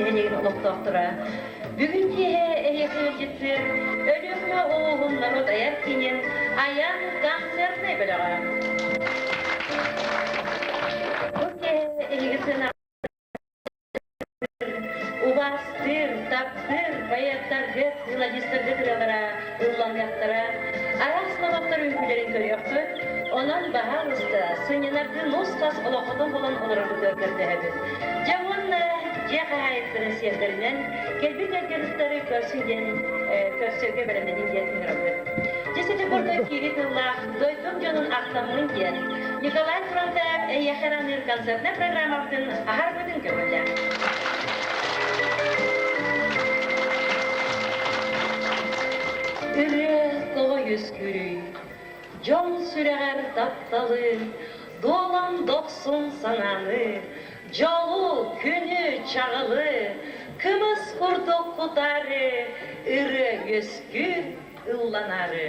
нэһилиэгин олохтоохторо. Бүгүн киэһэ эһиэхэ ыалдьыттыыр Өлүөхүмэ улууһун норуот айар киинин Айан концертнай бөлөҕө. Бу киэһэ эһиги сыанаҕа Убаастыыр, таптыыр поэттаргыт, мелодистаргыт ырыалара ылланыахтара, араас норуоттар үҥкүүлэрин көрүөхпүт, онон баһаалыста сынньанардыы нус-хас олоххутун булан олороргутугар көрдөһөбүт. Дьэ уонна дьиэ хаһаайыттарын сиэрдэринэн кэлбит ыалдьыттары көрсүн диэн көрсөргө бэлэмнэнин диэн ыҥырабыт. Дьэ сити курдук киири тыллаах дойдум дьонун ахтаммын диэн Николай Турантаев эйиэхэ аныыр концертнай программабытын аһарбытын көҥүллээх. Ырыа тоҕо үөскүүрүй? Дьон сүрэҕэр тапталы, дуолан дохсун санааны, дьолу, күнү, чаҕылы, кымыс курдук кутаары, ырыа үөскүүр ылланаары.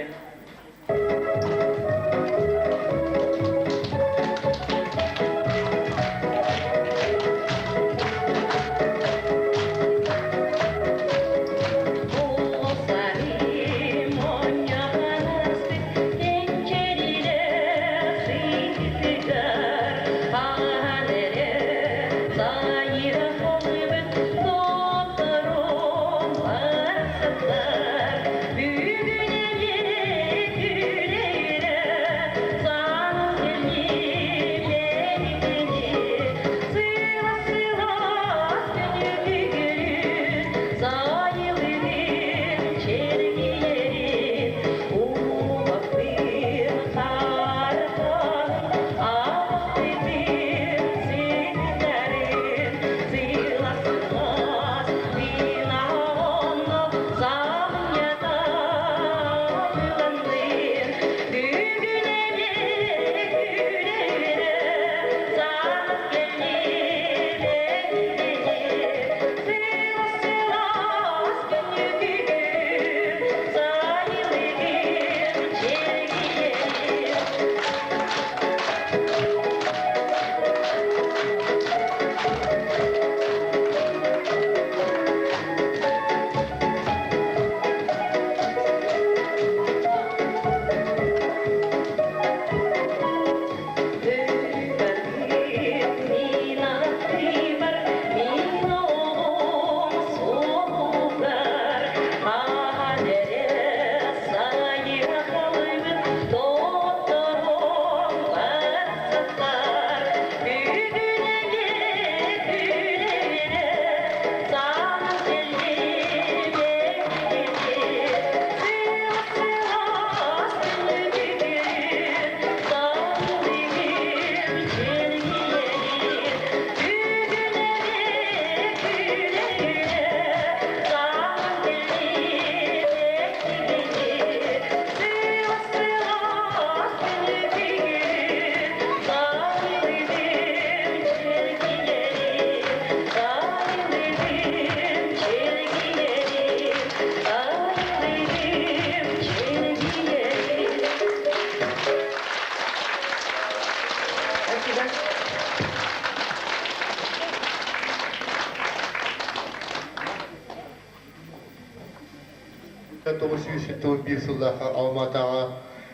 971 сыллаахха Алма-Атаҕа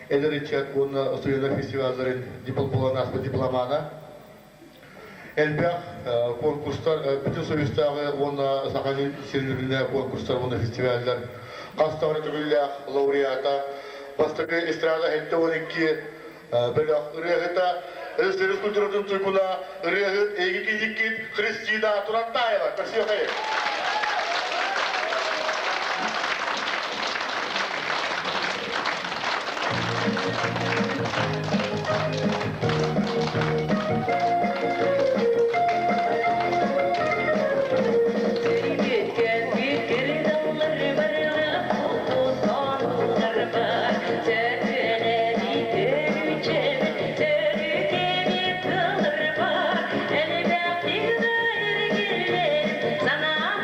эдэр ыччат уонна устудьуоннар фестивалларын буолан ааспыт дипломана. Элбэх конкурстар, бүтүн Союзтааҕы уонна Саха сирин үрдүнэ конкурстар уонна фестиваллар хас даҕаны төгүллээх лауреата, бастакы эстрада 72 бөлөх ырыаһыта, Өрүс культуратын туйгуна ырыаһыт эйги кийиккит Христина Турантаева. Көрсүөхэй! Санаа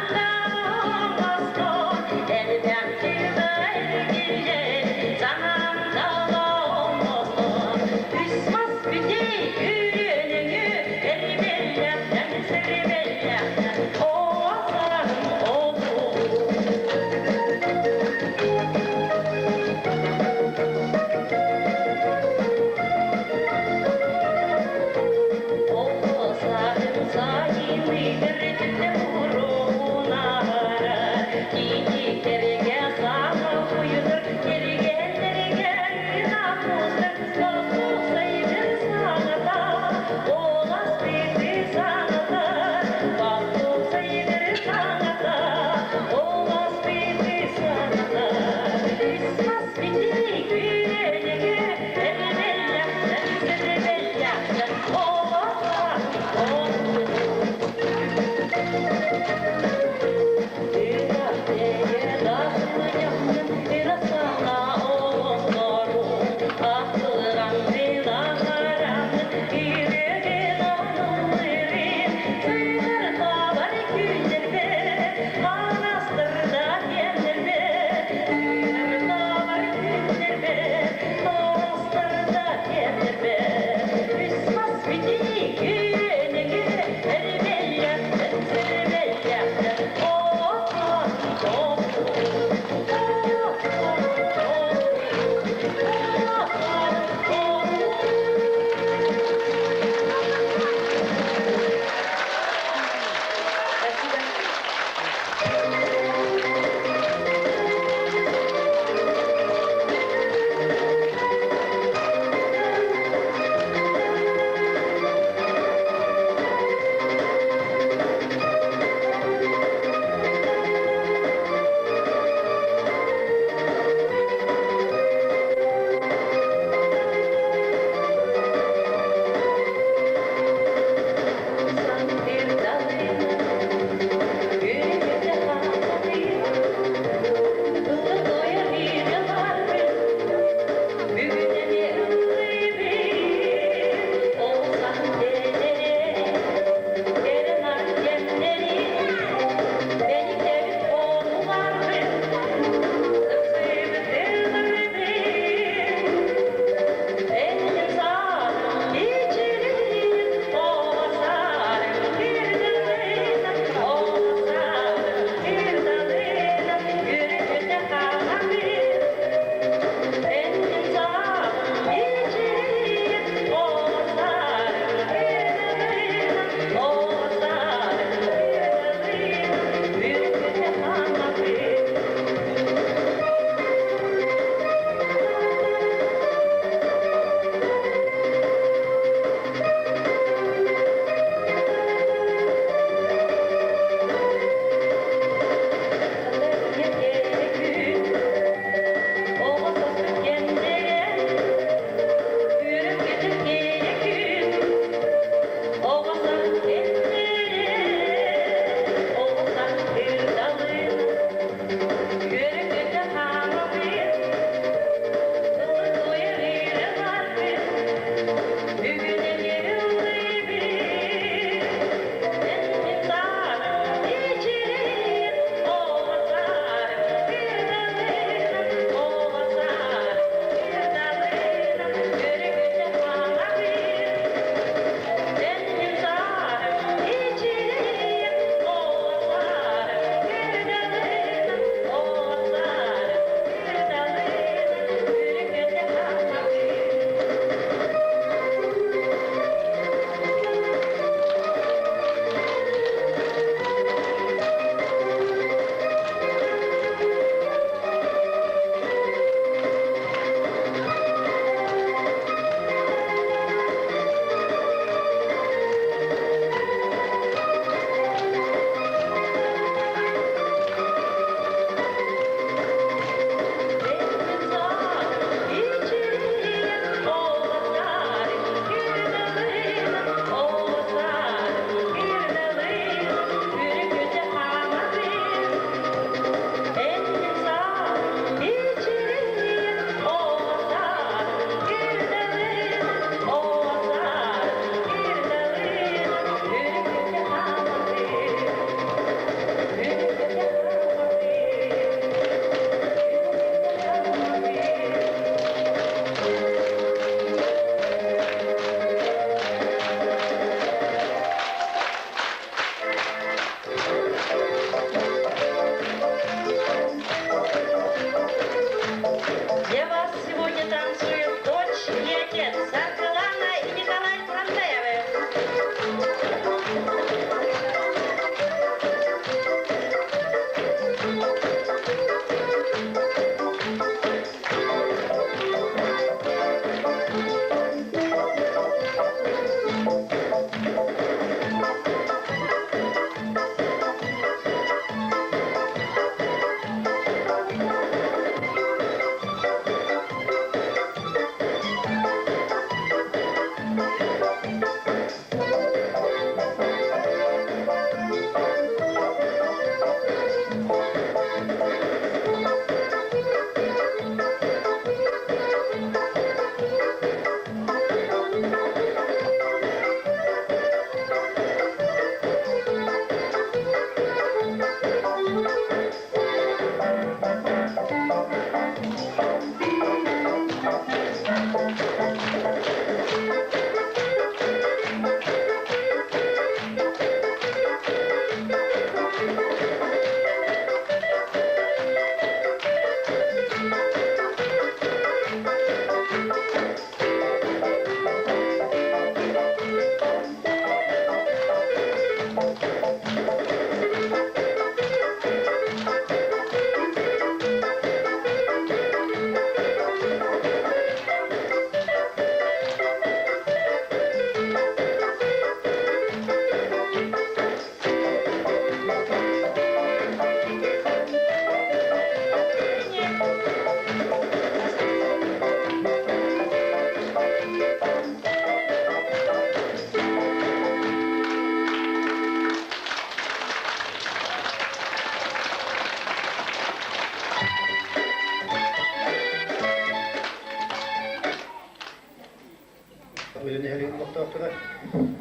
буолуохтара.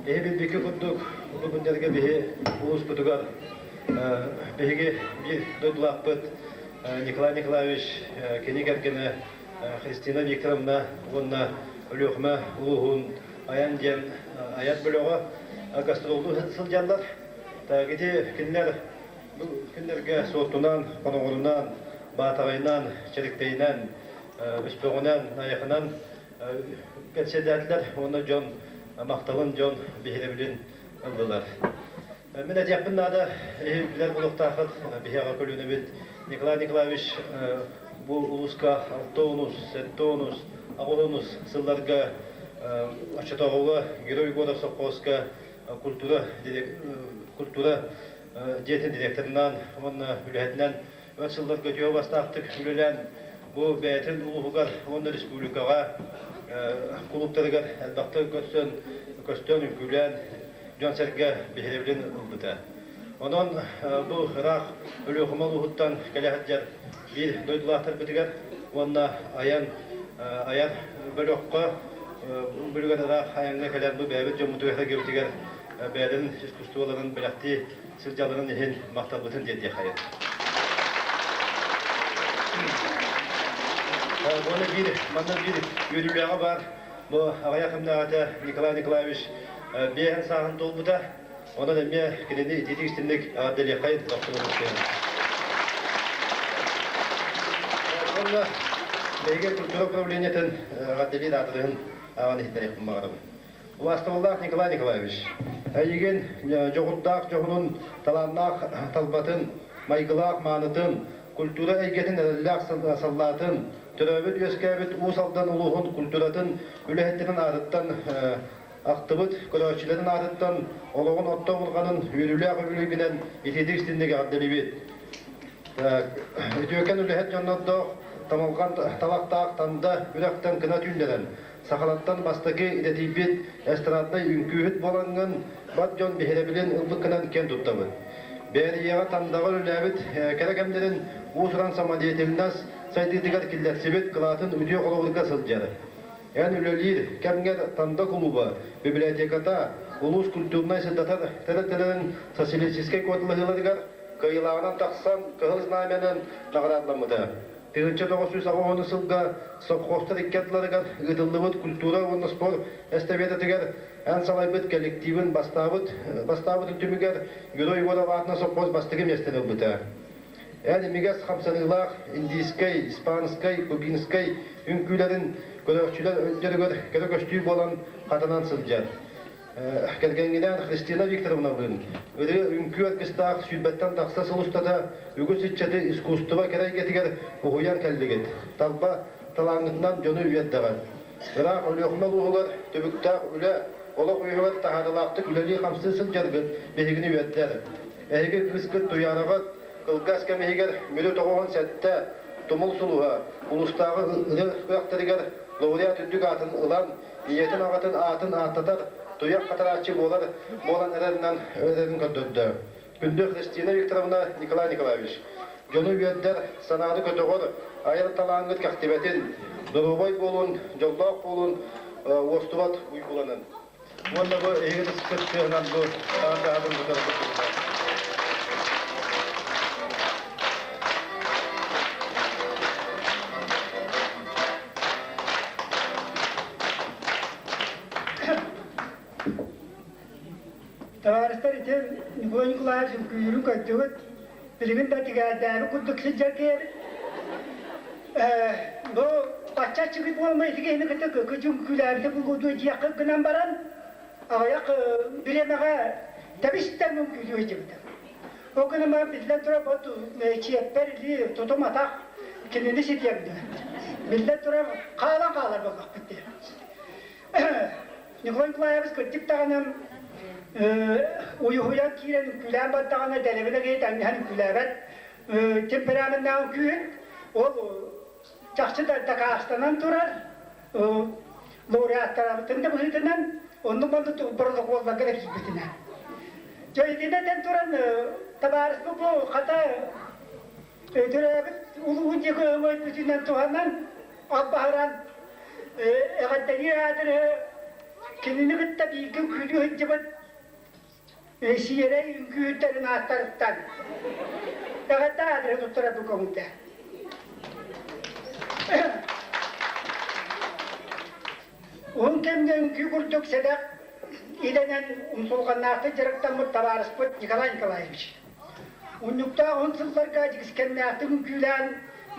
Эһи билбикки курдук, бу күннэргэ биһи улууспутугар биһиги биир дойдулаахпыт Николай Николаевич кини кэргэнэ Христина Викторовна уонна Өлүөхүмэ улууһун Айан диэн айар бөлөҕө гастроллуу сылдьаллар. Ити кинилэр бу күннэргэ Суоттунан, Хоноҕорунан, Баатаҕайынан, Чэриктэйинэн, Өспөҕүнэн, Найахынан кэнсиэрдээтилэр уонна дьон махталын, дьон биһирэбилин ыллылар. Мин этиэхпин наада, эһи билэр буолуохтааххыт, биһиэхэ көлүөнэбит Николай Николаевич бу улууска 6 7 8 сылларга оччотооҕуга Герой Егоров совхозка культура культура дьиэтин директорынан уонна үлэһитинэн өр сылларга үтүө бастаахтык үлэлээн бу бэйэтин улууһугар уонна республикаҕа кулууптарыгар элбэхтик көрсөн көстөн үҥкүүлээн дьон-сэргэ биһирэбилин ылбыта. Онон бу ыраах Өлүөхүмэ улууһуттан кэлэ сылдьар биир дойдулаахтарбытыгар уонна айан айар бөлөххө бөлүгэр ыраах айаҥҥа кэлэн бу бэйэбит дьоммутугар-сэргэбитигэр бэйэлэрин искусстволарын бэлэхтии сылдьалларын иһин махталбытын тиэрдиэххэйин. Уонна биир манна биир үөрүүлээҕэ баар. Бу аҕыйах кэмнээҕитэ Николай Николаевич биэһин сааһын туолбута. Онон эмиэ кинини итиитик истинник эҕэрдэлиэххэйин дохсун. Уонна биһиги культура управлениетын эҕэрдэлиир аадырыһын ааҕан иһиттэриэхпин баҕарабын. Убаастабыллаах Николай Николаевич, эйигин дьоҕурдаах дьоһунун, талааннаах талбатын, майгылаах маанытын, культура эйгэтин эрэллээх саллаатын, төрөөбүт-үөскээбит Уус Алдан улууһун культуратын үлэһиттэрин аатыттан ахтыбыт көрөөччүлэрин аатыттан олоҕун орто бурҕанын үөрүүлээх үбүлүөйгүнэн итиитик истинник эҕэрдэлиибит. Үтүөкэн үлэһит дьоннордоох Тамылҕан талахтаах Танда үрэхтэн кына түүннэрэн, сахалартан бастакы идэтийбит эстраднай үҥкүүһүт буолаҥҥын бар дьон биһирэбилин ылбыккынан киэн туттабыт. Бээрийэҕэ Тандаҕа үлэлээбит кэрэ кэмнэрин уус-уран самодеятельность сайдыытыгар киллэрсибит кылаатын үтүө холобурга сылдьар. Эн үлэлиир кэмҥэр Танда кулууба библиотеката улуус культурнай сырдатар тэрилтэлэрин социалистическай куоталаһыыларыгар кыайыылааҕынан тахсан Кыһыл Знамянан наҕараадаламмыта. 1980 сылга совхозтар икки ардыларыгар ыытыллыбыт культура уонна спорт эстафетатыгар эн салайбыт коллективын бастаабыт бастаабытын түмүгэр Герой Егоров аатынан совхоз бастакы миэстэни ылбыта. Эн имигэс хамсаныылаах индийскэй, испанскай, кубинскай үҥкүүлэрин көрөөччүлэр өйдөрүгэр кэрэ көстүү буолан хатанан сылдьар. Кэргэҥҥинээн Христина Викторовналыын ырыа үҥкүү аргыстаах сүүрбэттэн тахса сыл устата үгүс ыччаты искусство кэрэ эйгэтигэр уһуйан кэллигит. Талба талааҥҥытынан дьону үөрдэҕит. Ыраах Өлүөхүмэ улууһугар түбүктээх үлэ олох үөһүгэр таһаарыылаахтык үлэлии-хамсыы сылдьаргыт биһигини үөрдэр. Эһиги кыыскыт Туйаараҕыт кылгас кэм иһигэр Мүрү 97 Тумул сулуһа улуустааҕы ырыа күрэхтэригэр лауреат үрдүк аатын ылан, ийэтин аҕатын аатын ааттатар туйах хатарааччы буолар буолан эрэринэн эрэрин көрдөрдө. Күндү Христина Викторовна Николай Николаевич, дьону үөрдэр, санааны көтөҕөр, айар талааҥҥыт кэхтибэтин, доруобай буолун, дьоллоох буолун, уостубат уйгуланын. Уонна бу эһиги сыт сыһынан бу таһын бутарбыт. Табаарыстар ити Николай Николаевич үҥкүүлүүрүн көрдүгүт. Билигин да тигээдээби курдук сылдьар киһи Бу бачча аччыгый буолма ити киһини кытта көкү үҥкүүлээбитэ буолуо диэххэ гынан баран аҕыйах бириэмэҕэ тэбистэн үҥкүүлүү сылдьыбыта. Ол гынан баран биллэн турар бу чиэппэр илии тутум атах кинини ситиэм диэн. Биллэн турар хаалан хаалар буоллахпыт дии. Николай Николаевич кырдьык даҕаны уйуһуйан киирэн үҥкүүлээн бардаҕына дэрэбинэ киһи тэҥнэһэн үҥкүүлээбэт темпераменнаах үҥкүүһүт ол чахчы да дакаастанан турар лауреаттарабытын да быһыытынан оннук маннык боротокуолларга да киирбитинэ. Дьэ итинэн этэн туран табаарыспыт бу хата төрөөбүт улууһун диэки өҥөйбүтүнэн туһанан албаһыран эҕэрдэлиир аадырыһы Кинини кытта бииргэ үҥкүүлүү сылдьыбыт сиэрэй үҥкүүһүттэрин ааттарыттан эҕэрдэ аадыры туттара бу көҥүллэ. Уһун кэмҥэ үҥкүү курдук сэдэх идэнэн умсулҕаннаахтык дьарыктаммыт табаарыспыт Николай Николаевич. Унньуктаах уһун сылларга дьикскэннээхтик үҥкүүлээн,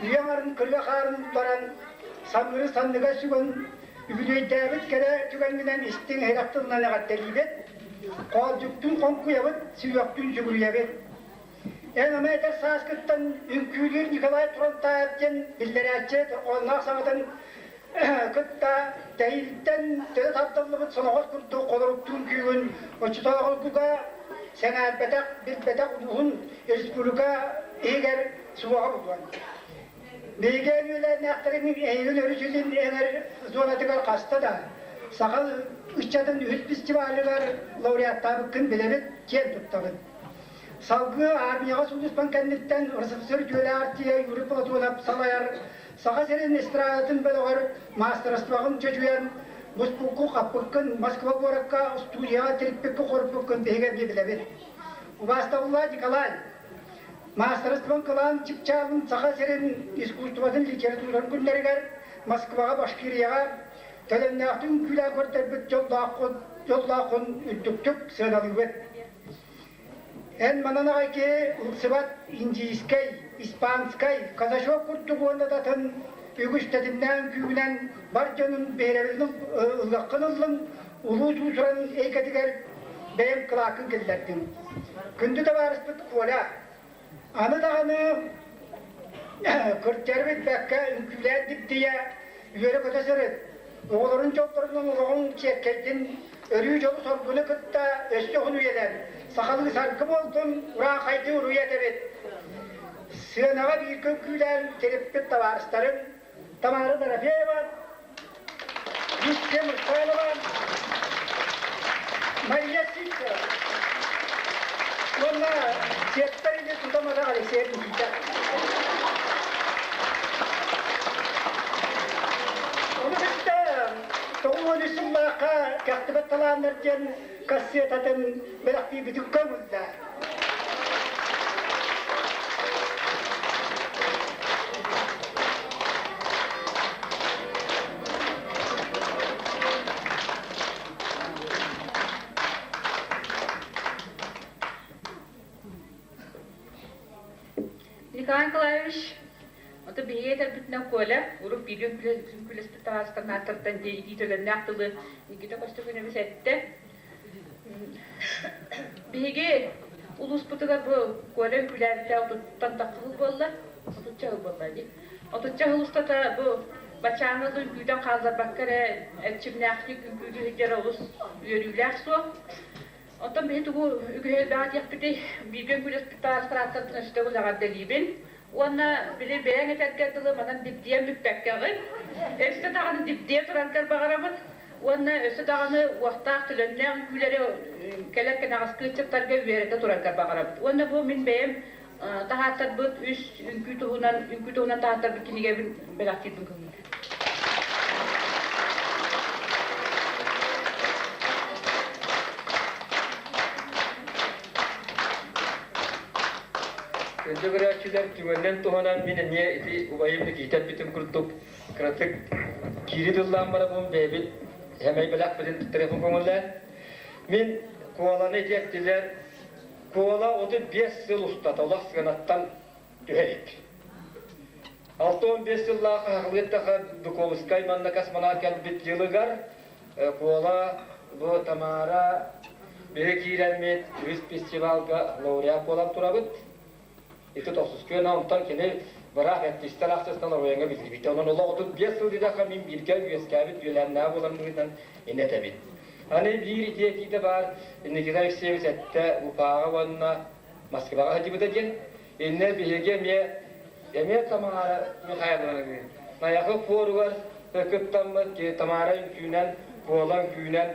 үйэ аҥарын кырыа хаарын баран, самыыры санныга сүгэн үбүлүөйдээбит кэрэ түгэҥҥинэн истиҥ иһирэх тылынан эҕэрдэлиибит, хоолдьуктуун хоҥкуйабыт, сүһүөхтүүн сүгүрүйэбит. Эн ама эдэр сааскыттан үҥкүүлүүр Николай Турантаев диэн биллэрээччи торҕоонноох саҥатын кытта тэһиилтэн төлө тардыллыбыт соноҕос курдук холоруктуун күүгүн оччотооҕуга сэҥээрбэтэх, билбэтэх улууһун республика иһигэр суоҕа буолуон. Биһиги үөлээннээхтэрин эһигин өрүс илин эҥэр зонатыгар хаста да саха ыччатын үһүс фестивалыгар лауреаттаабыккын билэбит, киэн туттабыт. Салгыы армияҕа сулууспаҥ кэнниттэн РСФСР үтүөлээх артиһа Юрий Платонов салайар Саха сирин эстрадатын бөлөҕөр маастарыстыбаҕын чочуйан, буспукку хаппыккын Москва куоракка студияҕа тириппиккин-хоруппуккун биһиги эмиэ билэбит. Убаастабыллаах Николай, маастарыстыбаҥ кылаан чыпчаалын Саха сирин искусствотын литературатын күннэригэр Москваҕа, Башкирияҕа төлөннөөхтүк үҥкүүлээн көрдөрбүт дьоллооххун, дьоллооххун үрдүктүк сыаналыыбыт. Эн манан аҕай киһи ылсыбат индийскэй, испанскай, казачок курдук уонна да атын үгүс тэтимнээх үҥкүүгүнэн бар дьонун биһирэбилин ылыаххын ыллыҥ, улуу уус-уран эйгэтигэр бэйэҥ кылааккын киллэрдиҥ. Күндү табаарыспыт Коля, аны даҕаны кырдьары билбэккэ үҥкүүлээн дибдийэ, үөрэ-көтө сырыт. Оҕолорун дьоллорунан олоҕуҥ чиэккэйдин, өрүү дьолу-соргуну кытта өссө уһун үйэлэн, сахалыы саргы буолтун, ураахайды уруйа этэбит. Сыанаҕа бииргэ үҥкүүлээн тириппит табаарыстарым Тамара Дорофеева, Люция Михайлова, Мария Сивцева уонна сиэттэр или тутаматах Алексей Никита. Ону кытта 93 сыллаахха кэхтибэт талааннар диэн кассетатын бэлэхтиирбитин көҥүллээ. Николай Николаевич, ото биһиги этэрбитинэн Коля, урут бииргэ үҥкүүлэспит таһаарыстарнааттартан дии итии төлөннөөх тылы Никита Костюкинович эттэ. Биһиги улууспутугар бу Коля үҥкүүлээбитэ отуттан тахха сыл буолла, отучча сыл буолла дии. Отучча сыл устата бу бачааҥҥы үҥкүүтэн хаалларбакка эрэ эрчимнээхтик үҥкүүлүү сылдьара олус үөрүүлээх суол. Оттон биһи тугу үгүһү элбэҕи этиэхпитий, бииргэ үҥкүүлэспит таастарааттартан өссө төгүл эҕэрдэлиибин. Уонна били бэйэҥ этэргэр дылы манан дибдийэн бүппэккэҕин, өссө даҕаны дибдийэ тураргар баҕарабын. Уонна өссө даҕаны уохтаах төлөннөөх үҥкүүлэри кэлэр кэнэҕэски ыччаттарга үөрэтэ тураргар баҕарабыт. Уонна бу мин бэйэм таһааттарбыт үс үҥкүү туһунан үҥкүү туһунан таһааттарбыт кинигэбин бэлэхтиирбин көҥүл. Күндү көрөөччүлэр, түгэнинэн туһанан мин эмиэ ити убайым Никита эппитин курдук кыратык киири тыллаан барабын бэйэбит сэмэй бэлэхпитин туттарыахпын көҥүллээн. Мин Куоланы ити эттилэр, Куола 35 сыл устата олох сыанаттан түһэ илик. 65 сыллаах хаһылыттаха Духовскай манна космонавт кэлбит дьылыгар Куола бу Тамара биһи киирэммит үһүс фестивалга лауреат буолан турабыт. Ити тохсус күөн онтон кини быраах эттистэр ахсыстан оройуоҥҥа биллибитэ. Онон олох 35 сыл диэтэххэ мин бииргэ үөскээбит үөлээннээх буолан быһыытынан инэ этэбин. Аны биир ити этиитэ баар Никита Алексеевич эттэ Уфаҕа уонна Москваҕа сылдьыбыта диэн. Иннэ биһиги эмиэ эмиэ Тамара Михайловна Найахы пуоругар кыттаммыт Тамара үҥкүүнэн, Куола үҥкүүнэн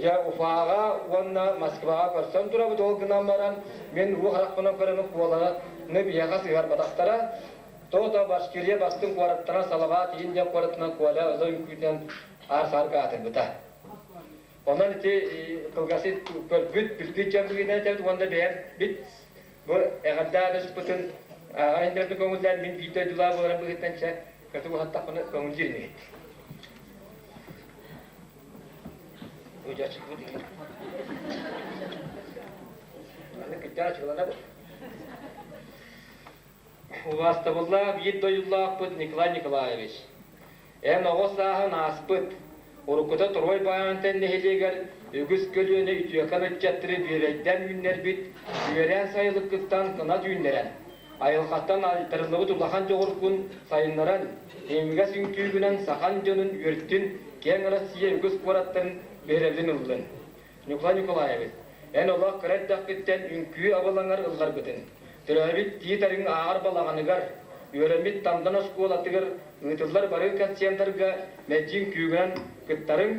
дьэ Уфаҕа уонна Москваҕа көрсөн турабыт. Ол гынан баран мин уу харахпынан көрөмүн Куоланы биһиэхэ сыһыарбатахтара. То-то Башкирия бастыҥ куораттара Салават Иин диэн куоратынан Коля ыла үҥкүүтүнэн аар-саарга аатырбыта. Онон ити кылгасы көрбүт, билбит дьон быһыытынан этэбит уонна бэйэм бит бу эҕэрдэ аадырыспытын ааҕан иһиннэрбит көҥүллээн мин биир дойдулаах буоларым быһыытынан чэ кыты уһаттахпына көҥүллүүр инигит. Убаастабыллаах биир дойдулаахпыт Николай Николаевич, эн оҕо сааһын ааспыт, уруккута Торуой Баайантан нэһилиэгэр үгүс көлүөнэ үтүөкэн ыччаттары бүөбэйдээн үүннэрбит үөрээн сайылыккыттан кынат үүннэрэн, айылҕаттан айдарыллыбыт улахан дьоҕургун сайыннаран, имигэс үҥкүүгүнэн сахан дьонун үөртүн, киэҥ Россия үгүс куораттарын биһирэбилин ыллын. Ньукулай Николаевич, эн олох кыра эрдэхпиттэн үҥкүү абылаҥар ылларбытыҥ. Төрөөбүт Тиит Арыҥ ааҕар балаҕаныгар, үөрэммит Тандан оскуолатыгар ыытыллар бары концертарга мэлдьи үҥкүүгүнэн кыттарыҥ,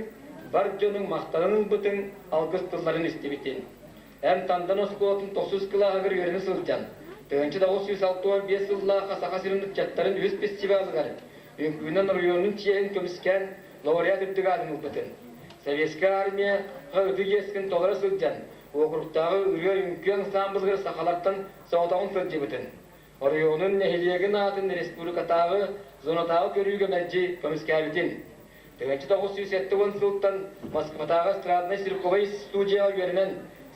бар дьонуҥ махтанан ылбытыҥ, алгыс тылларын истибитиҥ. Эн Тандан оскуолатын тохсус кылааһыгар үөрэнэ сылдьан, 1965 сыллаахха Саха сирин ыччаттарын үһүс фестивалыгар үҥкүүнэн оройуонун чиэһин көмүскээн лауреат үрдүк аатын ылбытын. Советскай армия ытык иэскин толоро сылдьан, уокуруктааҕы ырыа-үҥкүү ансаамбылыгар сахалартан соҕотоҕун сылдьыбытын. Оройуонун нэһилиэгин аатын республикатааҕы зонатааҕы көрүүгэ мэлдьи көмүскээбитин. 1970 сылтан Москватааҕы эстраднай цирковай студияҕа үөрэнэн,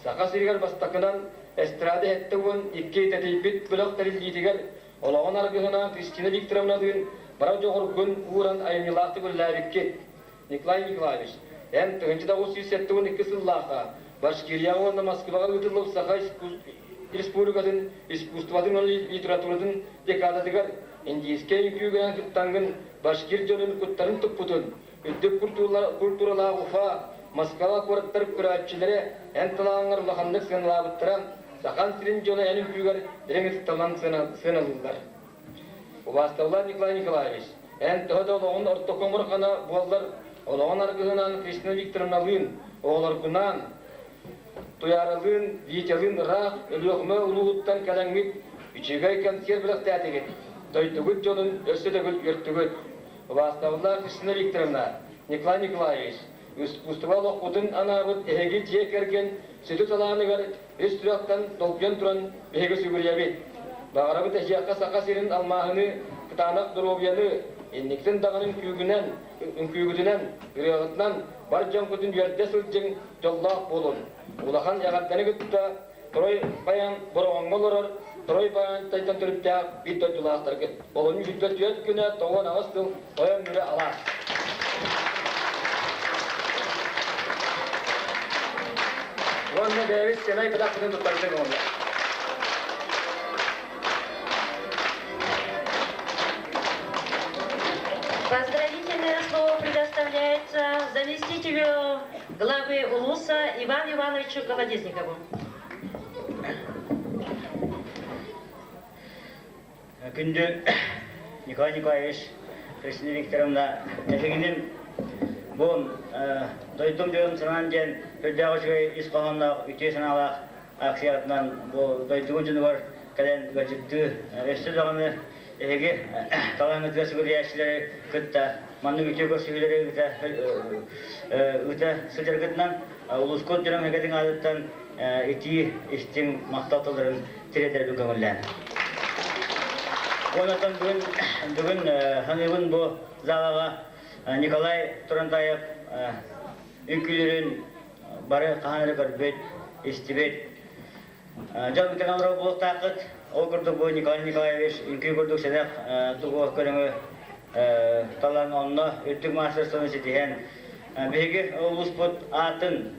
Саха сиригэр бастакынан эстрада 72 тэтийбит бөлөх тэриллиитигэр олоҕун аргыһынаан Кристина Викторовналыын бара дьоҕургун ууран айымньылаахтык үлэлээбиккит. Николай Николаевич, эн 1972 сыллаахха Башкирияҕа уонна Москваҕа ыытыллыбыт Саха Республикатын искусствотын уонна литературатын декадатыгар индийскэй үҥкүүгүнэн кыттаҥҥын башкир дьонун куттарын туппутун, үрдүк культуралаах Уфа, Москва куораттар көрөөччүлэрэ эн талааҥҥар улаханнык сыаналаабыттара, Сахан сирин дьоно эн үҥкүүгэр дириҥ ытыкталан сыаналыыллар. Убаастабыллаах Николай Николаевич, эн төһө да олоҕун ортоку омурҕана буоллар, олоҕун аргыһынаан Кристина Викторовналыын, оҕолоргунаан, Туйааралыын, Витялыын ыраах Өлүөхүмэ улууһуттан кэлэҥҥит үчүгэй кэнсиэр бэлэхтээтигит, дойдугут дьонун өссө төгүл үөртүгүт. Убаастабыллаах Кристина Викторовна, Николай Николаевич, искусство олохпутун анаабыт эһиги дьиэ кэргэн сүдү талааныгар ис сүрэхтэн долгуйан туран биһиги сүгүрүйэбит. Баҕарабыт эһиэхэ Саха сирин алмааһыны, кытаанах доруобуйаны, инниктин даҕаны үҥкүүгүнэн, үҥкүүгүтүнэн, ырыаҕытынан бар дьоҥкутун үөрдэ сылдьыҥ, дьоллоох буолун. Улахан эҕэрдэни кытта Трой Баян Бороҕоҥҥо олорор Трой Баянтайтан төрүттээх биир дойдулаахтаргыт. Олунньу 24 күнэ 98 сыл Тойон Мүрү алаас. Уонна бэйэбит сэмэй быдахпытын туттарбытын оҥордо. Поздравительное слово предоставляется заместителю главы УЛУСа Ивану Ивановичу Колодезникову. Күндү Николай Николаевич, Кристина Викторовна, эһигинин бу дойдум дьонун санаан диэн үрдээх үчүгэй ис хоһоонноох үтүө санаалаах акциятынан бу дойдугун дьонугар кэлэн ыалдьыттыы өссө даҕаны эһиги талааҥҥытыгар сүгүрүйээччилэри кытта маннык үтүө көрсүһүүлэри ыыта ыыта сылдьаргытынан улуускут дьонун эһигитин аатыттан итии истиҥ махтал тылларын тириэрдэрбин көҥүллээн. Онтон бүгүн бүгүн ханыыбын бу залаҕа Николай Турантаев үҥкүүлэрин бары хаһан эрэ көрбүт, истибит Дьон кэлэн олорор буолуохтааххыт. Ол курдук бу Николай Николаевич үҥкүү курдук сэдэх тугу көрүҥү талан онно үрдүк маастарствоны ситиһэн биһиги улууспут аатын,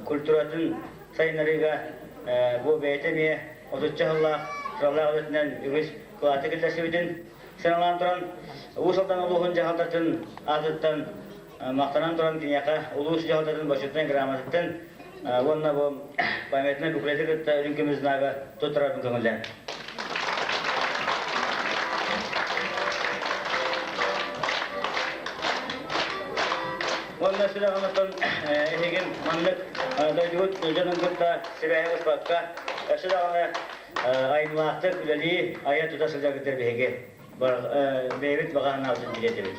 культуратын сайыннарыыга бу бэйэтэ эмиэ отучча сыллаах сыралаах үлэтинэн үгүс кылааты киллэрсибитин сыаналаан туран Уус Алдан улууһун дьаһалтатын аатыттан махтанан туран киниэхэ улуус дьаһалтатын бочуотунай грамотатын уонна бу памятнай буклеты кытта үрүҥ көмүс знага туттарарбын көҥүллээн. Уонна сүрэҕимиттэн эһигин маннык дойдубут дьонун кытта сибээһи быспакка өссө даҕаны айымньылаахтык үлэлии айа тута сылдьаргытыгар биһиги бэйэбит баҕа санаабытын тириэрдэбит.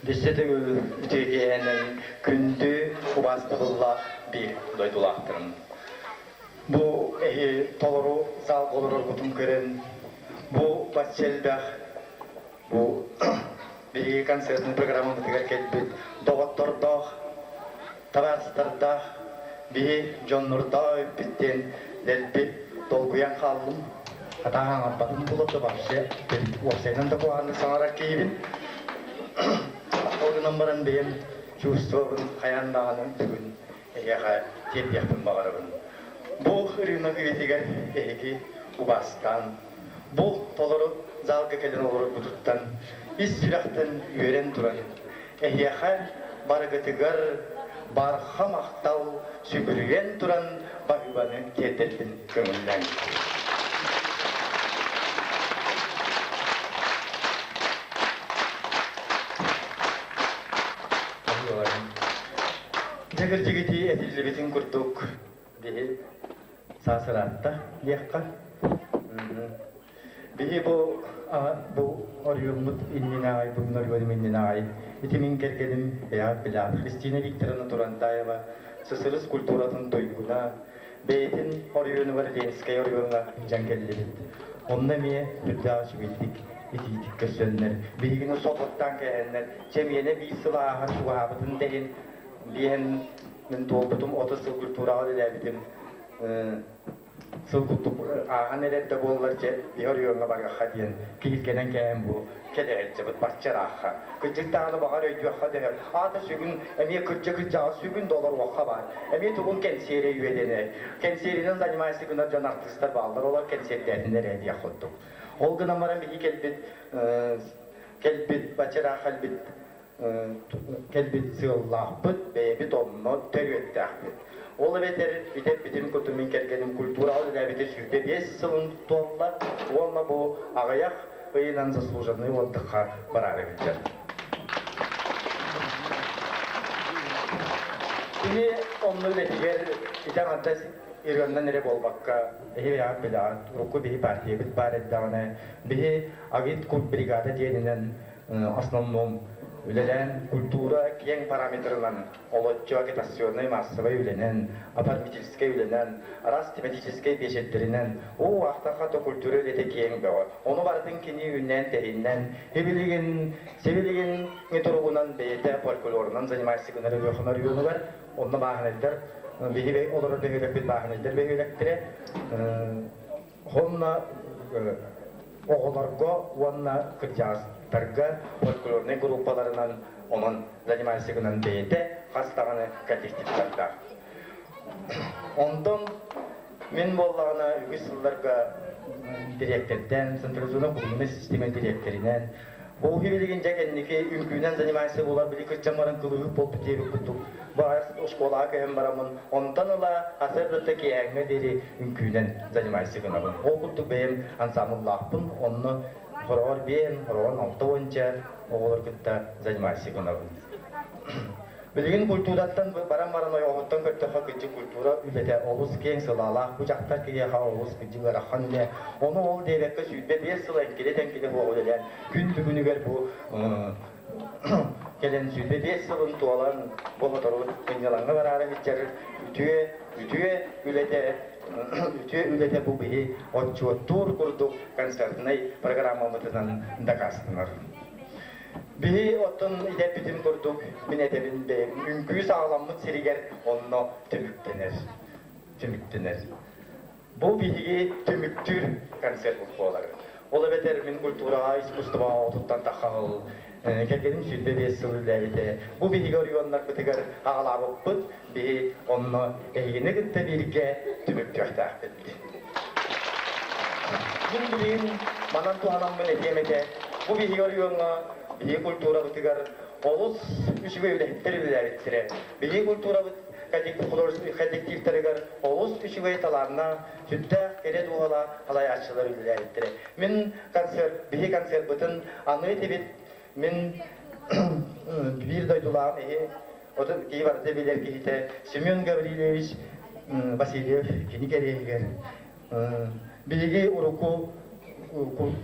Дессе төгүл үтүөкэһэнэн күндү убаастабыллаах биир дойдулаахтарым. Бу эһи толору залга олороргутун көрөн, бу бачча элбэх бу биһиги концертный программабытыгар кэлбит доҕоттордоох, табаарыстардаах, биһи дьоннордоох эбиппит дэлби долгуйан хааллым. Хатаан аҥарбатын булата вообще уопсайынан да куһаҕаннык саҥарар киһибин. Ол гынан баран бэйэм чувствобун хайаан даҕаны бүгүн эһиэхэ тиэрдиэхпин баҕарабын. Бу ырыынак үйэтигэр эһиги убаастаан, бу толору залга кэлэн олороргутуттан ис сүрэхтэн үөрэн туран, эһиэхэ барыгытыгар барҕа махтал сүгүрүйэн туран баһыыбаны тиэрдэрбин көҥүллээҥ. Дьэ кырдьыгытыы этиллибитин курдук биһи саасыраатта диэххэ. Биһи бу бу оройуоммут иннинээҕи бүгүн оройуонум иннинээҕи ити мин кэргэним Эйаат Билаат Христина Викторовна Турантаева СССР культуратын туйгуна бэйэтин оройуонугар Ленскэй оройуоҥҥа илдьэн кэллибит. Онно эмиэ үрдээх үчүгэйдик итиитик көрсөннөр, биһигини соҕуттаан кээһэннэр, чэмиэнэ биир сыл ааһан чугаһаабытын да иһин биэһэн мин туолбутум 30 сыл культураҕа үлэлээбитим сыл курдук ааһан эрэр да буоллар дьэ биһи оройуоҥҥа барыахха диэн киһиргэнэн кээһэн бу кэлэ сылдьабыт бачча ыраахха кырдьык даҕаны баҕар өйдүөххэ дэһэр аата сүгүн эмиэ кырдьа кырдьаҕас сүгүн да олоруохха баар эмиэ тугун кэнсиэрэ үөдэнэ кэнсиэринэн занимайся гынар дьон артыыстар бааллар олор кэнсиэрдээтиннэр ээ диэх курдук ол гынан баран биһи кэлбит кэлбит бачча ыраах кэлбит кэлбит сыаллаахпыт, бэйэбит онно төрүөттээхпит. Ол эбэтэр итэр-битим кутум мин кэргэним культураҕа үлэлээбитэ 25 сылын туолла уонна бу аҕыйах ыйынан заслуженный отдыхха бараары сылдьар. Кини онно үлэтигэр ити аҥардас Ирганнан эрэ буолбакка, эһи бэйэҕит билэҕит, урукку биһи партиябыт баар эрдэҕинэ, биһи агит культ бригада диэнинэн основном үлэлээн культура киэҥ параметрынан олоччу агитационнай массовай үлэнэн, оформительскай үлэнэн, араас тематическай биэчэрдэринэн уу аахтахха то культура үлэтэ киэҥ бөҕө. Ону барытын кини үүннээн-тэһиннэн, сибилигин сибилигин туругунан бэйэтэ фольклорунан занимайся гынар Өлүөхүмэ оройуонугар онно бааһынайдар биһиги олорор бөһүөлэкпит бааһынайдар бөһүөлэктэрэ Онно оҕолорго уонна кырдьаҕастарга фольклорнай группаларынан онон занимайся гынан бэйэтэ хас даҕаны коллективтардаах. Онтон мин буоллаҕына үгүс сылларга дириэктэрдээн, централизованная кухонная система дириэктэринэн Бу билигин дьэ кэнники үҥкүүнэн занимайся буолар били кырдьан баран кылыһык буолбут диэбит курдук бу оскуолаҕа көһөн бараммын онтон ыла сарсыардата киэһээҥҥэ диэри үҥкүүнэн занимайся гынабын. Ол курдук бэйэм ансамбллаахпын, онно хороҕор биэһин, хороҕор алта уонча оҕолор кытта занимайся гынабын. Билигин культураттан баран-баран ойоҕоһуттан көрдөххө кырдьык культура үлэтэ олус киэҥ сылаалаах, бу дьахтар киһиэхэ олус кырдьык ыарахан үлэ. Ону ол диэбэккэ 25 сыл эҥкилэ-тэҥкилэ буола үлэлээн күн бүгүнүгэр бу кэлэн 25 сылын туолан бу сотору сынньалаҥҥа бараары сылдьар үтүө үтүө үлэтэ үтүө үлэтэ бу биһи отчуоттуур курдук концертнай программабытынан дакаастанар. Биһи оттон идэппитин курдук мин этэбин бэйэм үҥкүү саҕаламмыт сиригэр онно түмүктэнэр. Түмүктэнэр. Бу биһиги түмүктүүр концерт буолар. Ол эбэтэр мин культураҕа, искусствоҕа отуттан таххаҕыл кэргэним 25 сыл үлэлээбитэ. Бу биһиги оройуоннарбытыгар аҕалаабыппыт, биһи онно эһигини кытта бииргэ түмүктүөхтээхпит. Мин билигин манан туһанаммын этиэм этэ, бу биһиги оройуоҥҥа, биһиги культурабытыгар олус үчүгэй үлэһиттэр үлэлээбиттэрэ. Биһиги культурабыт коллективтарыгар олус үчүгэй талааннаах, сүрдээх кэрэ дууһалаах салайааччылар үлэлээбиттэрэ. Мин концерт, биһи концерпытын аныы этибит. Мин биир дойдулааҕым иһи, отут киһи барыта билэр киһитэ Семен Гаврильевич Васильев кини кэриэһигэр биһиги урукку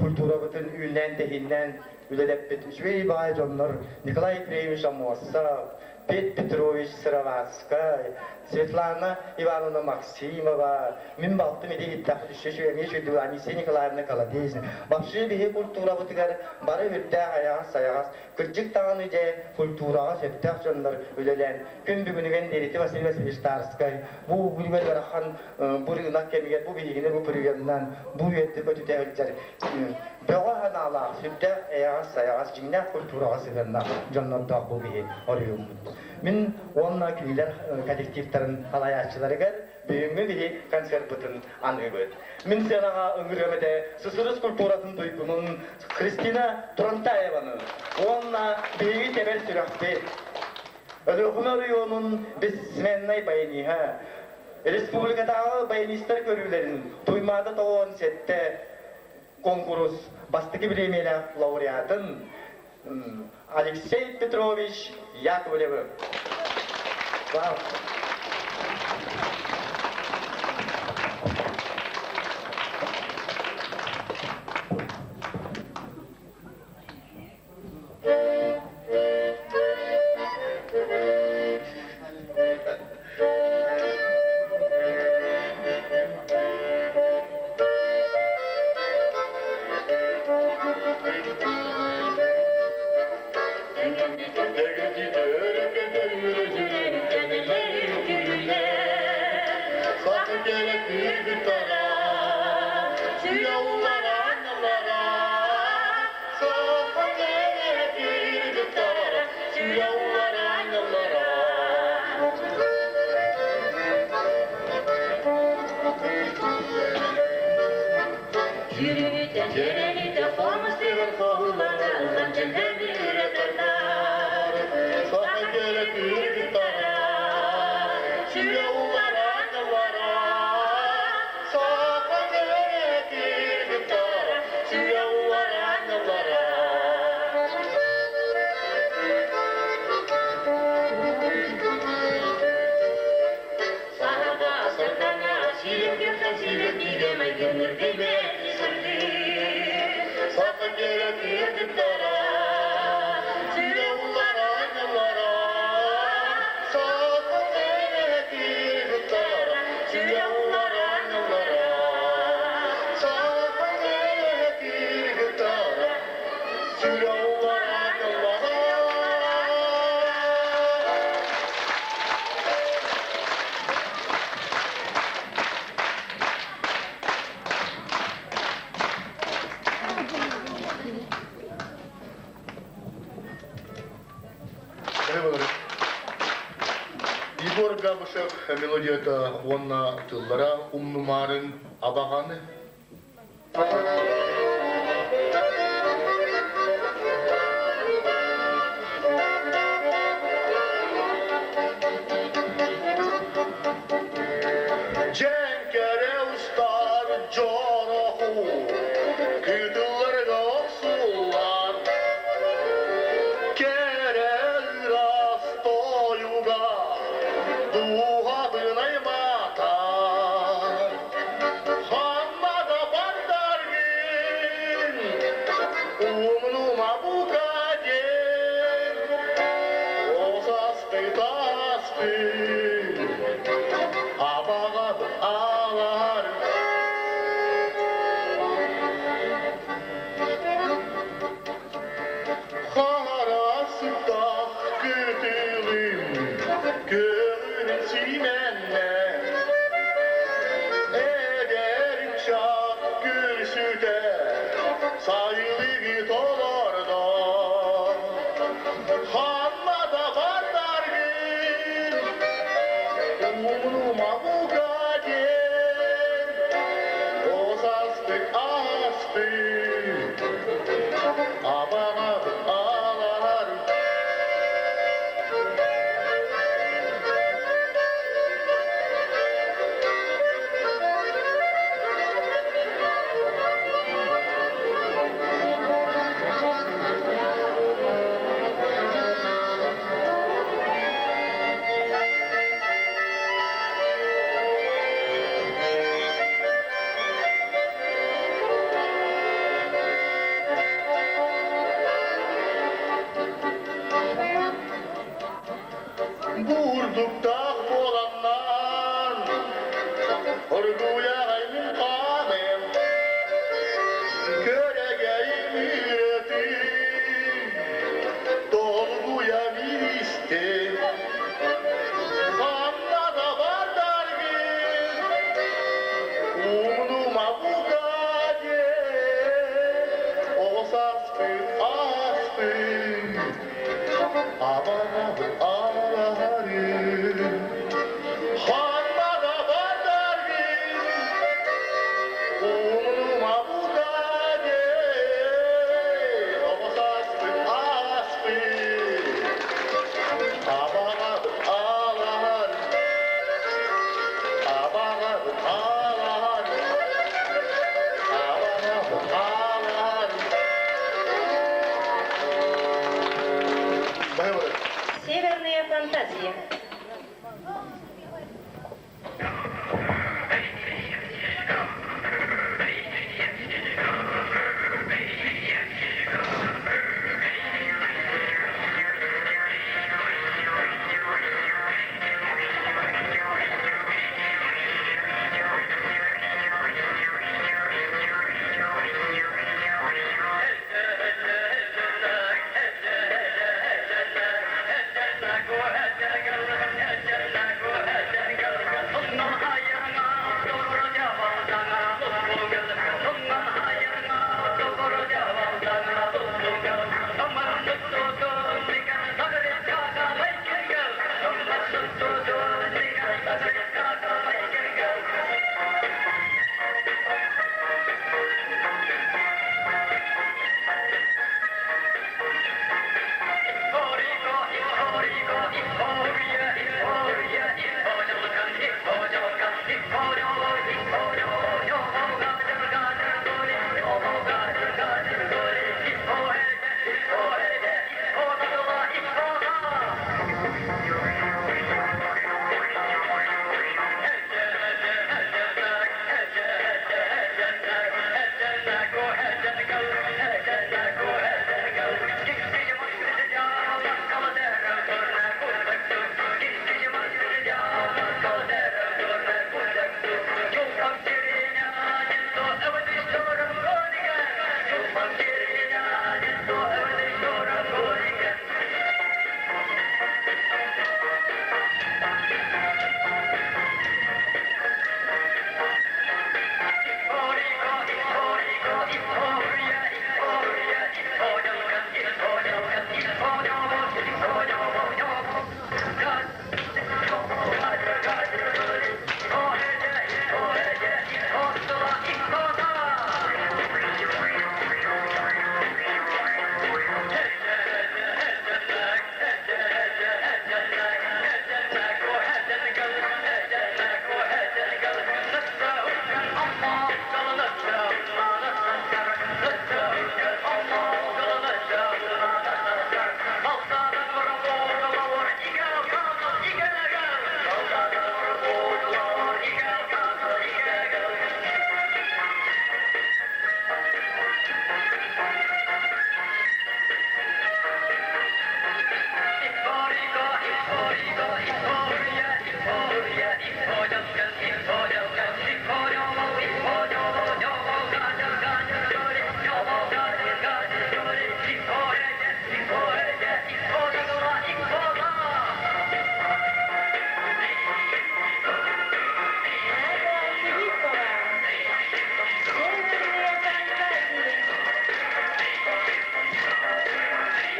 культурабытын үүннээн-тэһииннээн үлэлэппит үчүгэй баай дьоннор Николай Ефремович Аммосов, Пет Петрович Сыроватскай, Светлана Ивановна Максимова, мин балтым ити иһиттэхпит үчүгэй эмиэ үчүгэй Анисия Николаевна Колодезина. Вообще биһи культурабытыгар бары үрдээх айаҕас-сайаҕас, кырдьык даҕаны дьэ культураҕа сөптөөх дьоннор үлэлээн күн бүгүнүгэн диэри Василий Васильевич Тарскай бу бүгүнүгэр ыарахан бу рынок кэмигэр бу биһигини бу приемынан бу үөттэ көтүтэ сылдьар бөҕө санаалаах, сүрдээх эйэҕэс-сайаҕас, дьиҥнээх культураҕа сыһыаннаах дьоннордоох бу биһи оройуоммут. Мин уонна кинилэр коллективтарын салайааччыларыгар бүгүҥҥү биһи концерпытын аныыбыт. Мин сыанаҕа ыҥырыам этэ СССР культуратын туйгунун Христина Турантаеваны уонна биһиги тэбэр сүрэхпит Өлүөхүмэ оройуонун бессменнай баяниһа, республикатааҕы баянистар көрүүлэрин Туймаада 97 конкурс бастакы бириэмийэлээх лауреатын Алексей Петрович Яковлевы. Вау! Егор Габышев мелодията уонна тыллара умнумаарын абаҕаны. Дьэҥкэрэ устар дьороһу кытылларга охсуллар кэрэ ыраас тойуга дууһатын айматар ханна да бардаргын умнума бука диэн осасты таспы абаҕа алар Харасыттах кытылым көҥүлүн симэннэ эдэр ыччат күрсүтэ сайылыгы толордо ханна да бардаргын умнума бука диэн осастык ааспыт абаҕа алар. Бурдуктаах буоланнар, оргуйаҕай мин хааным, көрөгөйүм үөрэтин, долгуйа билистим. Ханна да бардаргын, умнума букаге, оҕо сааспыт ааспыт. Абаҕабын алаһарым, ханна да бардаргын, умнума букаге, оҕо сааспыт ааспыт. Абаҕабын алаһарым, абаҕабын алаһарым, абаҕабын алаһарым. Северные фантазии.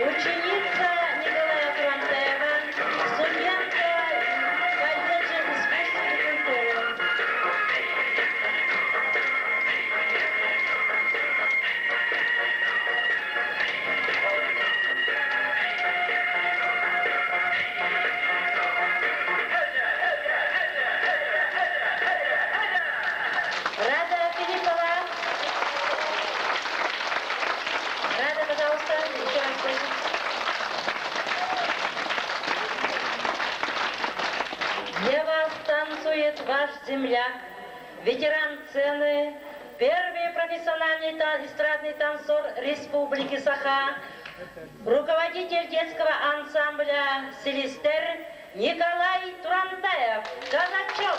Ученица Николая Турантаева, студентка колледжа искусств и культуры. Рада Филиппова. Рада, пожалуйста, еще раз просим. Для вас танцует ваш земляк, ветеран сцены, первый профессиональный эстрадный танцор Республики Саха, руководитель детского ансамбля «Селистер» Николай Турантаев, Казачок.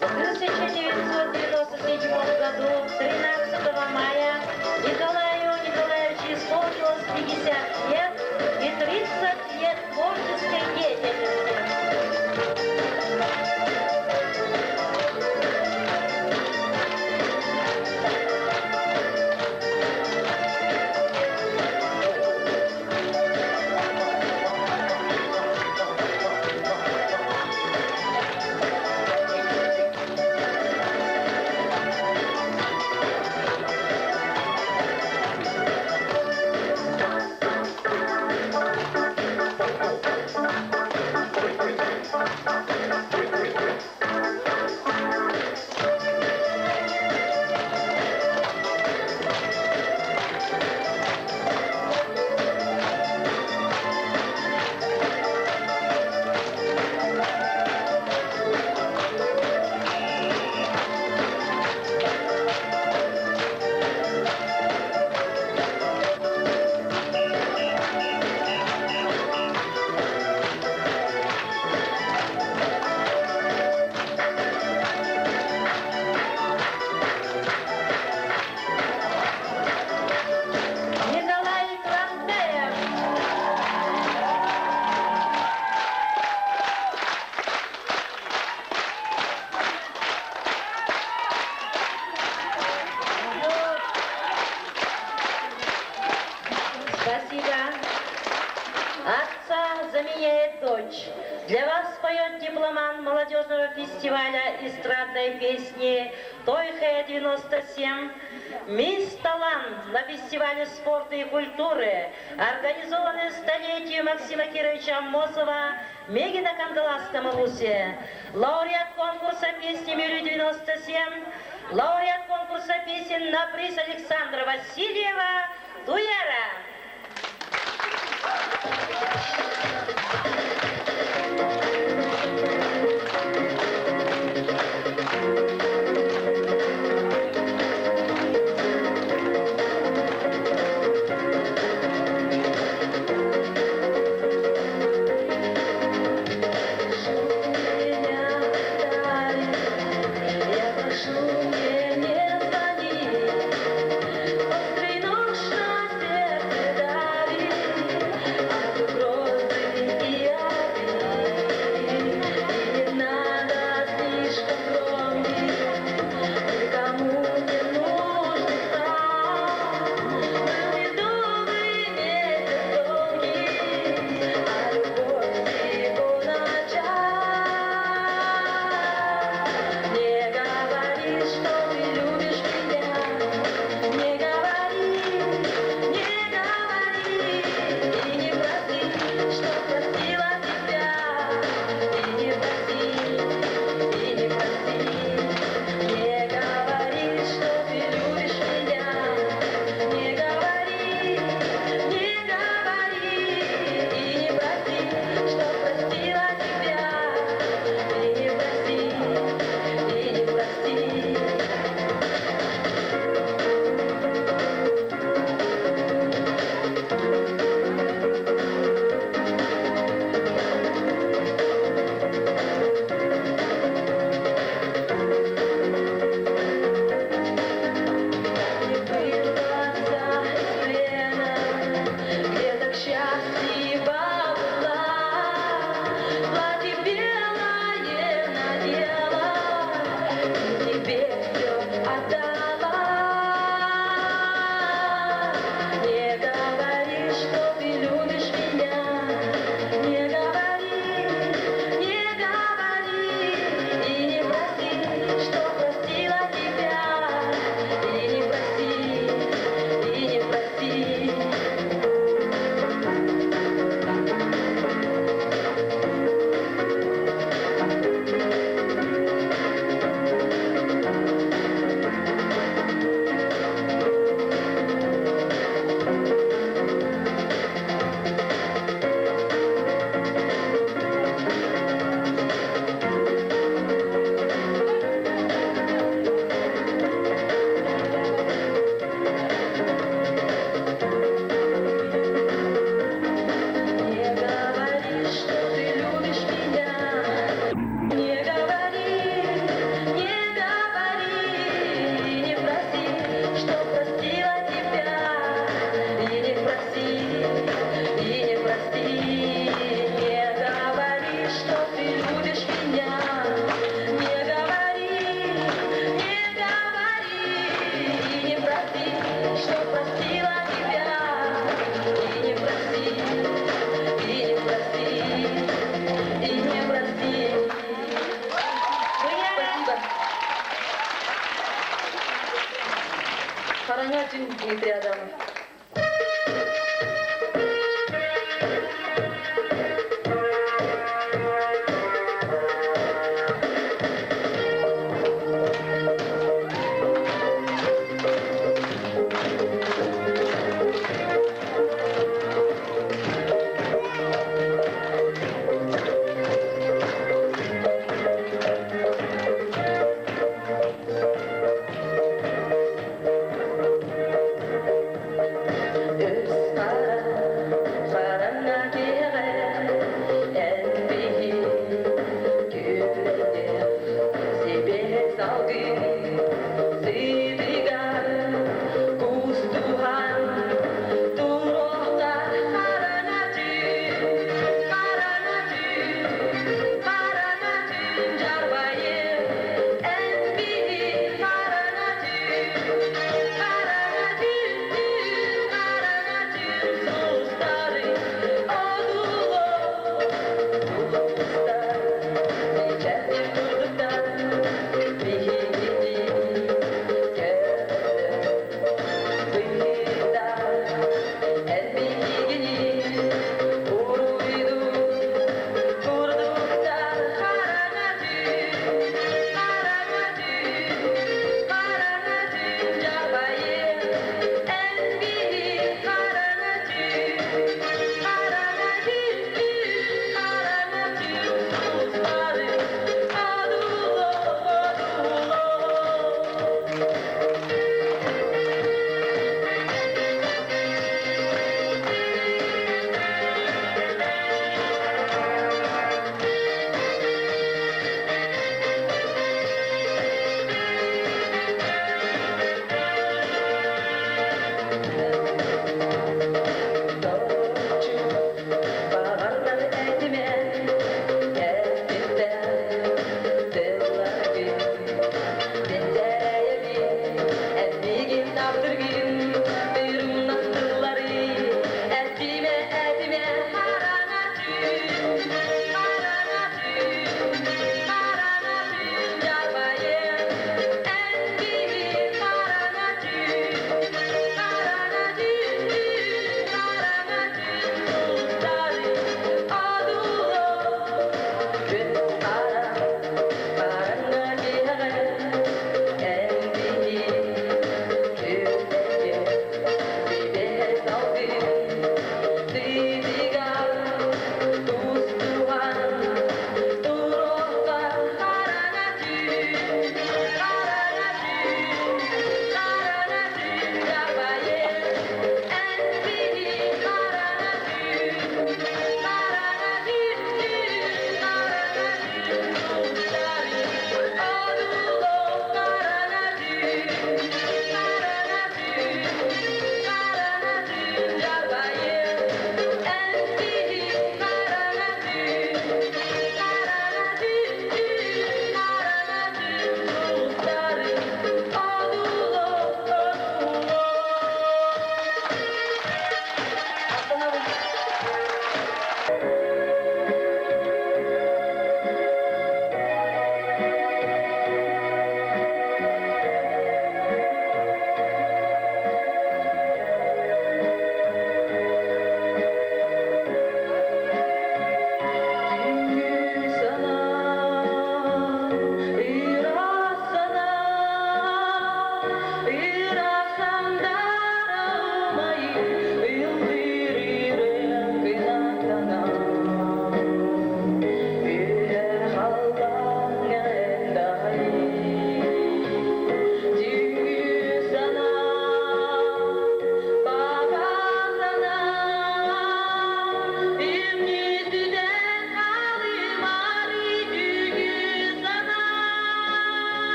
В 1997 году, 13 мая, Николаю Николаевичу исполнилось 50 лет и 30 лет творческой деятельности. Николай Турантаев. Спасибо. Отца заменяет дочь. Для вас поет дипломант молодежного фестиваля эстрадной песни Тойхая-97 Мисс Талант на фестивале спорта и культуры, организованный столетию Максима Кировича Аммосова Мегина Кангаласском улусе. Лауреат конкурса песни «Мирю-97», лауреат конкурса песен на приз Александра Васильева Туяра. Я прошу, мне не звони, Острый нож на сердце давит, От угрозы. Хараҥа дьин Дмитрий Адамов.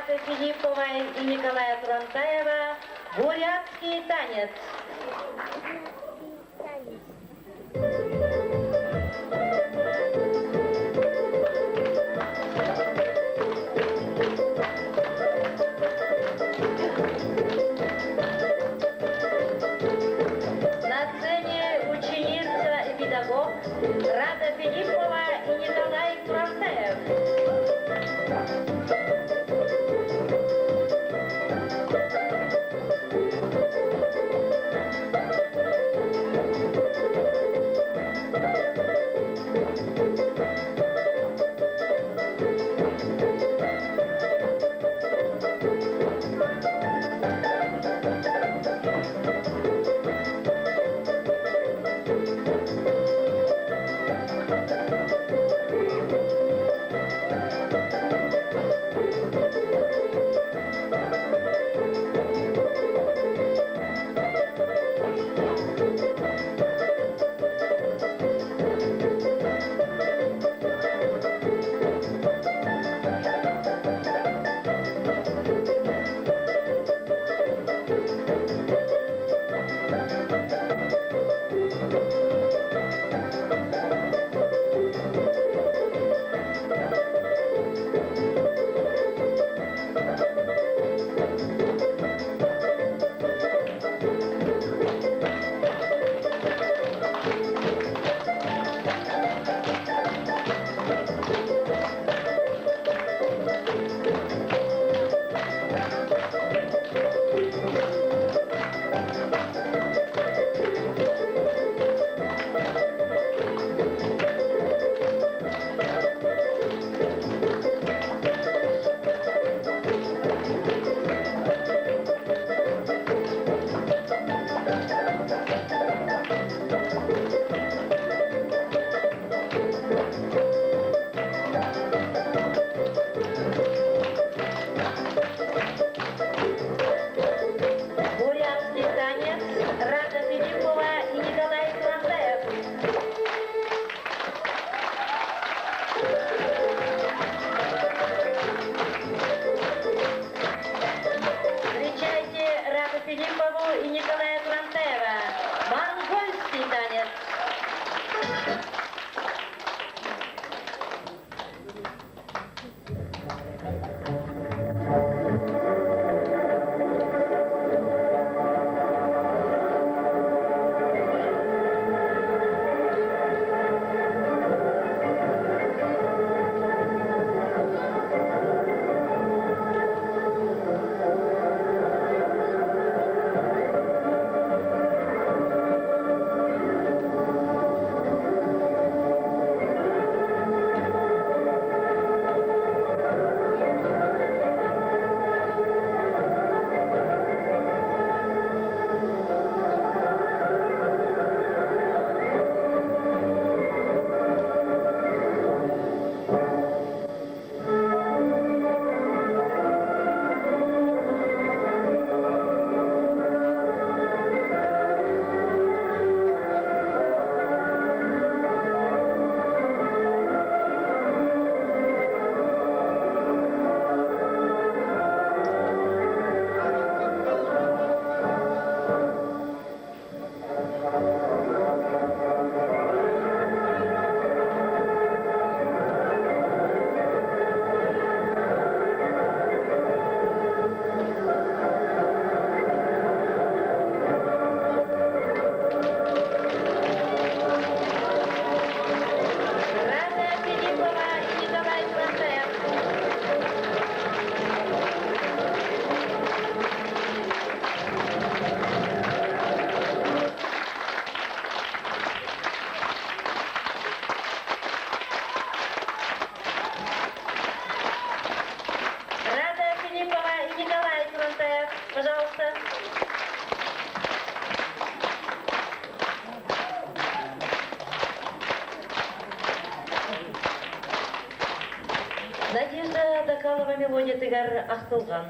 Рады Филипповой и Николая Турантаева «Бурятский танец». На сцене ученица и педагог Рада Филиппова и Николай Турантаев. Бурятский танец Рада Филиппова и Николай Турантаев. Встречайте Раду Филиппову и Николая Турантаева. Монгольский танец. Рада Филиппова и Николай Турантаев. Рада Филиппова и Николай Турантаев. Пожалуйста. Надежда Докалова мелодиятыгар ахтылган.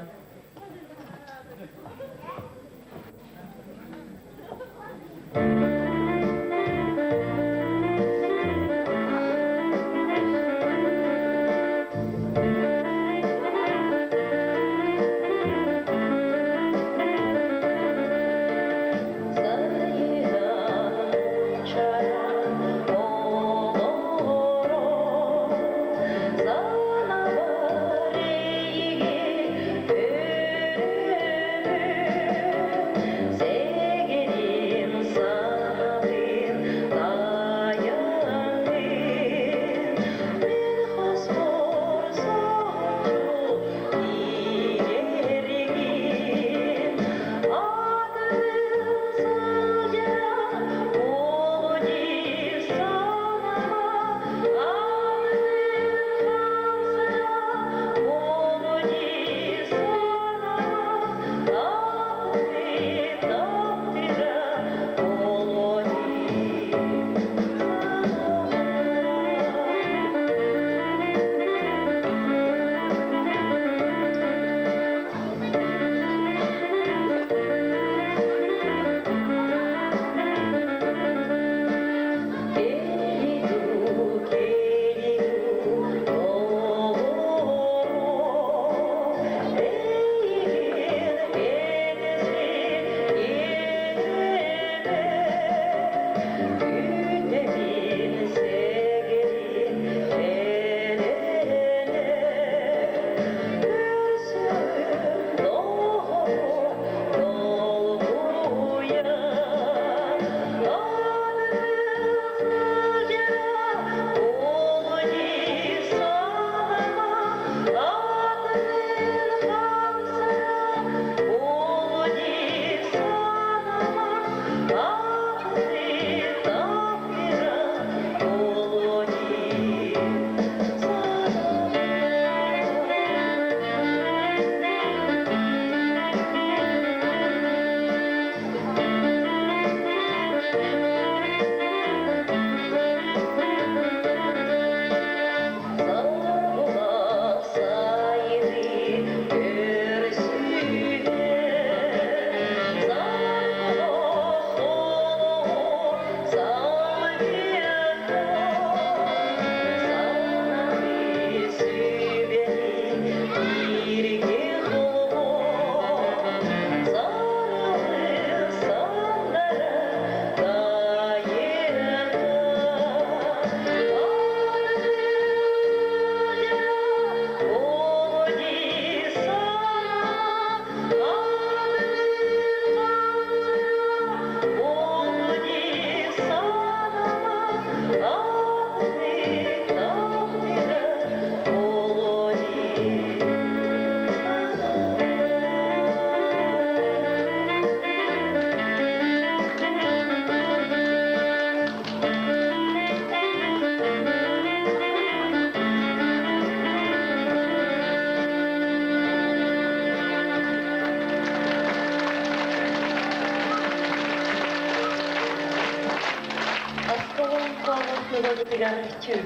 Олоҥхо тылыбытыгар чөл.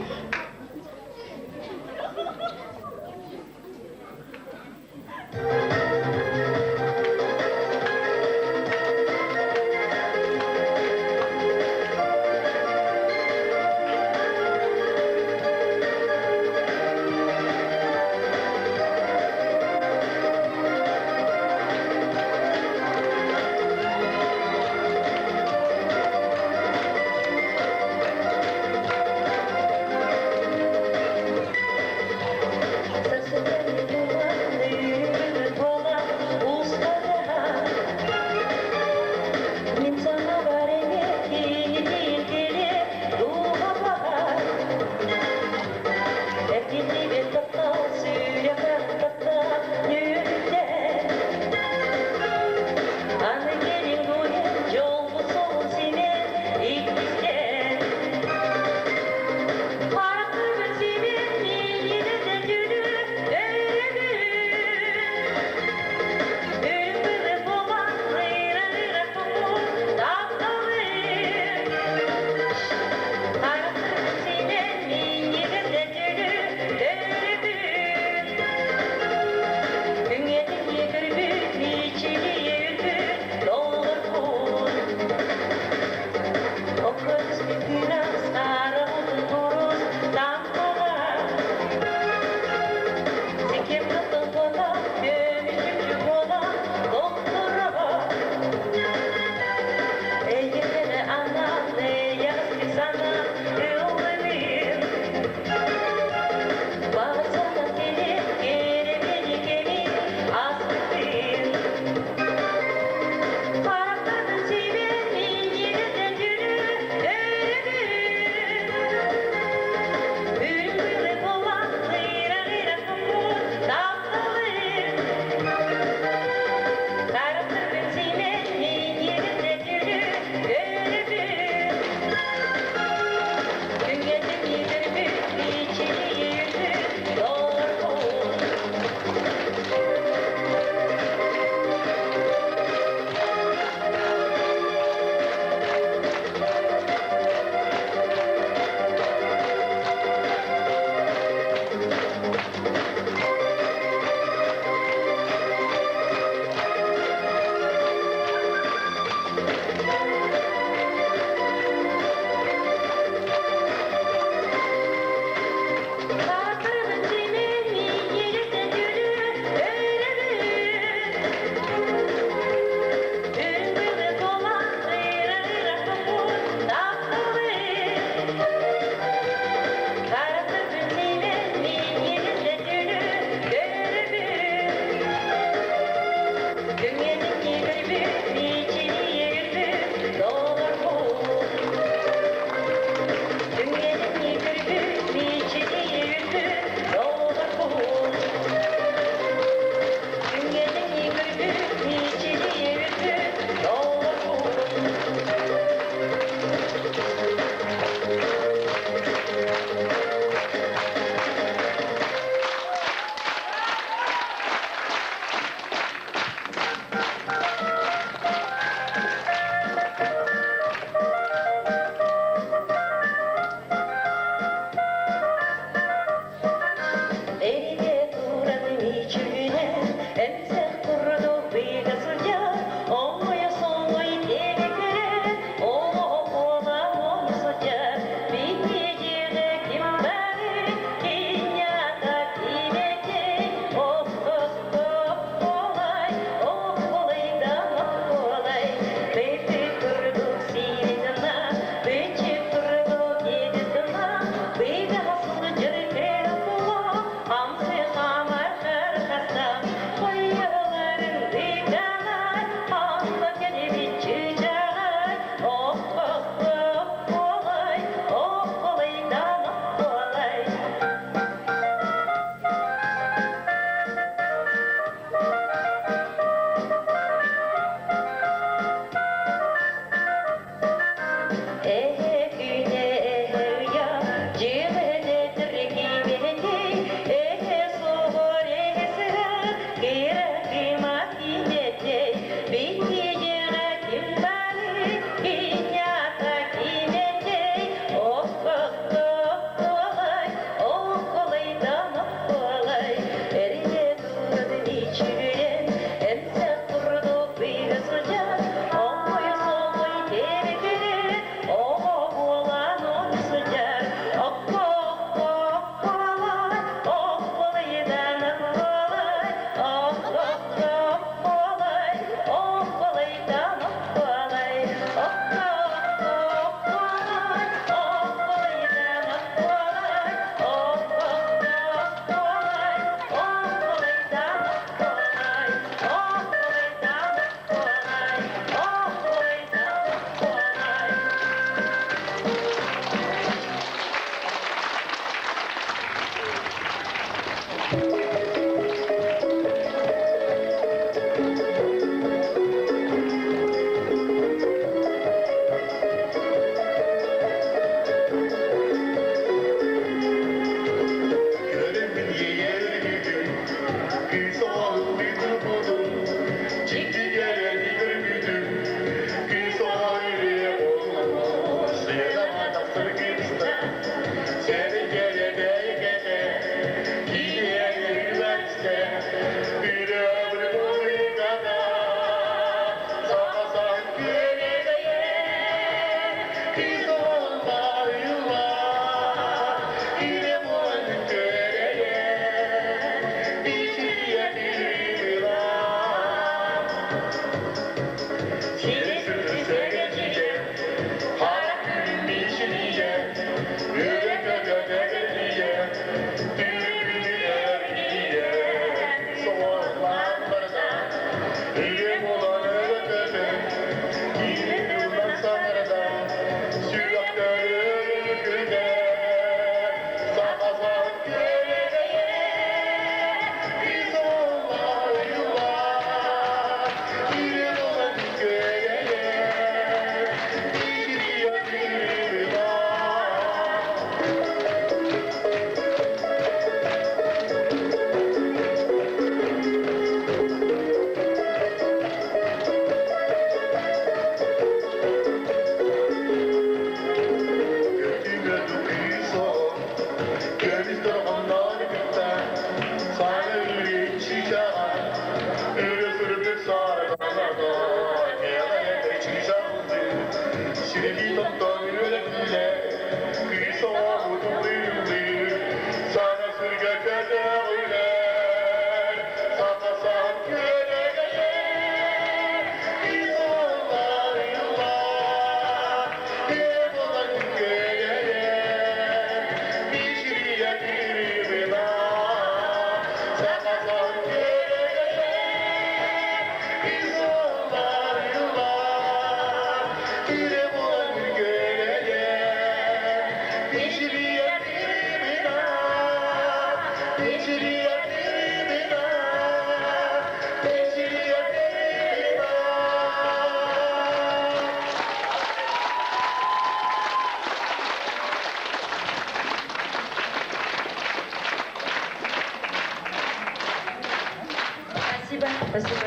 Спасибо, спасибо.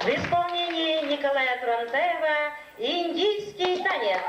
В исполнении Николая Турантаева «Индийский танец».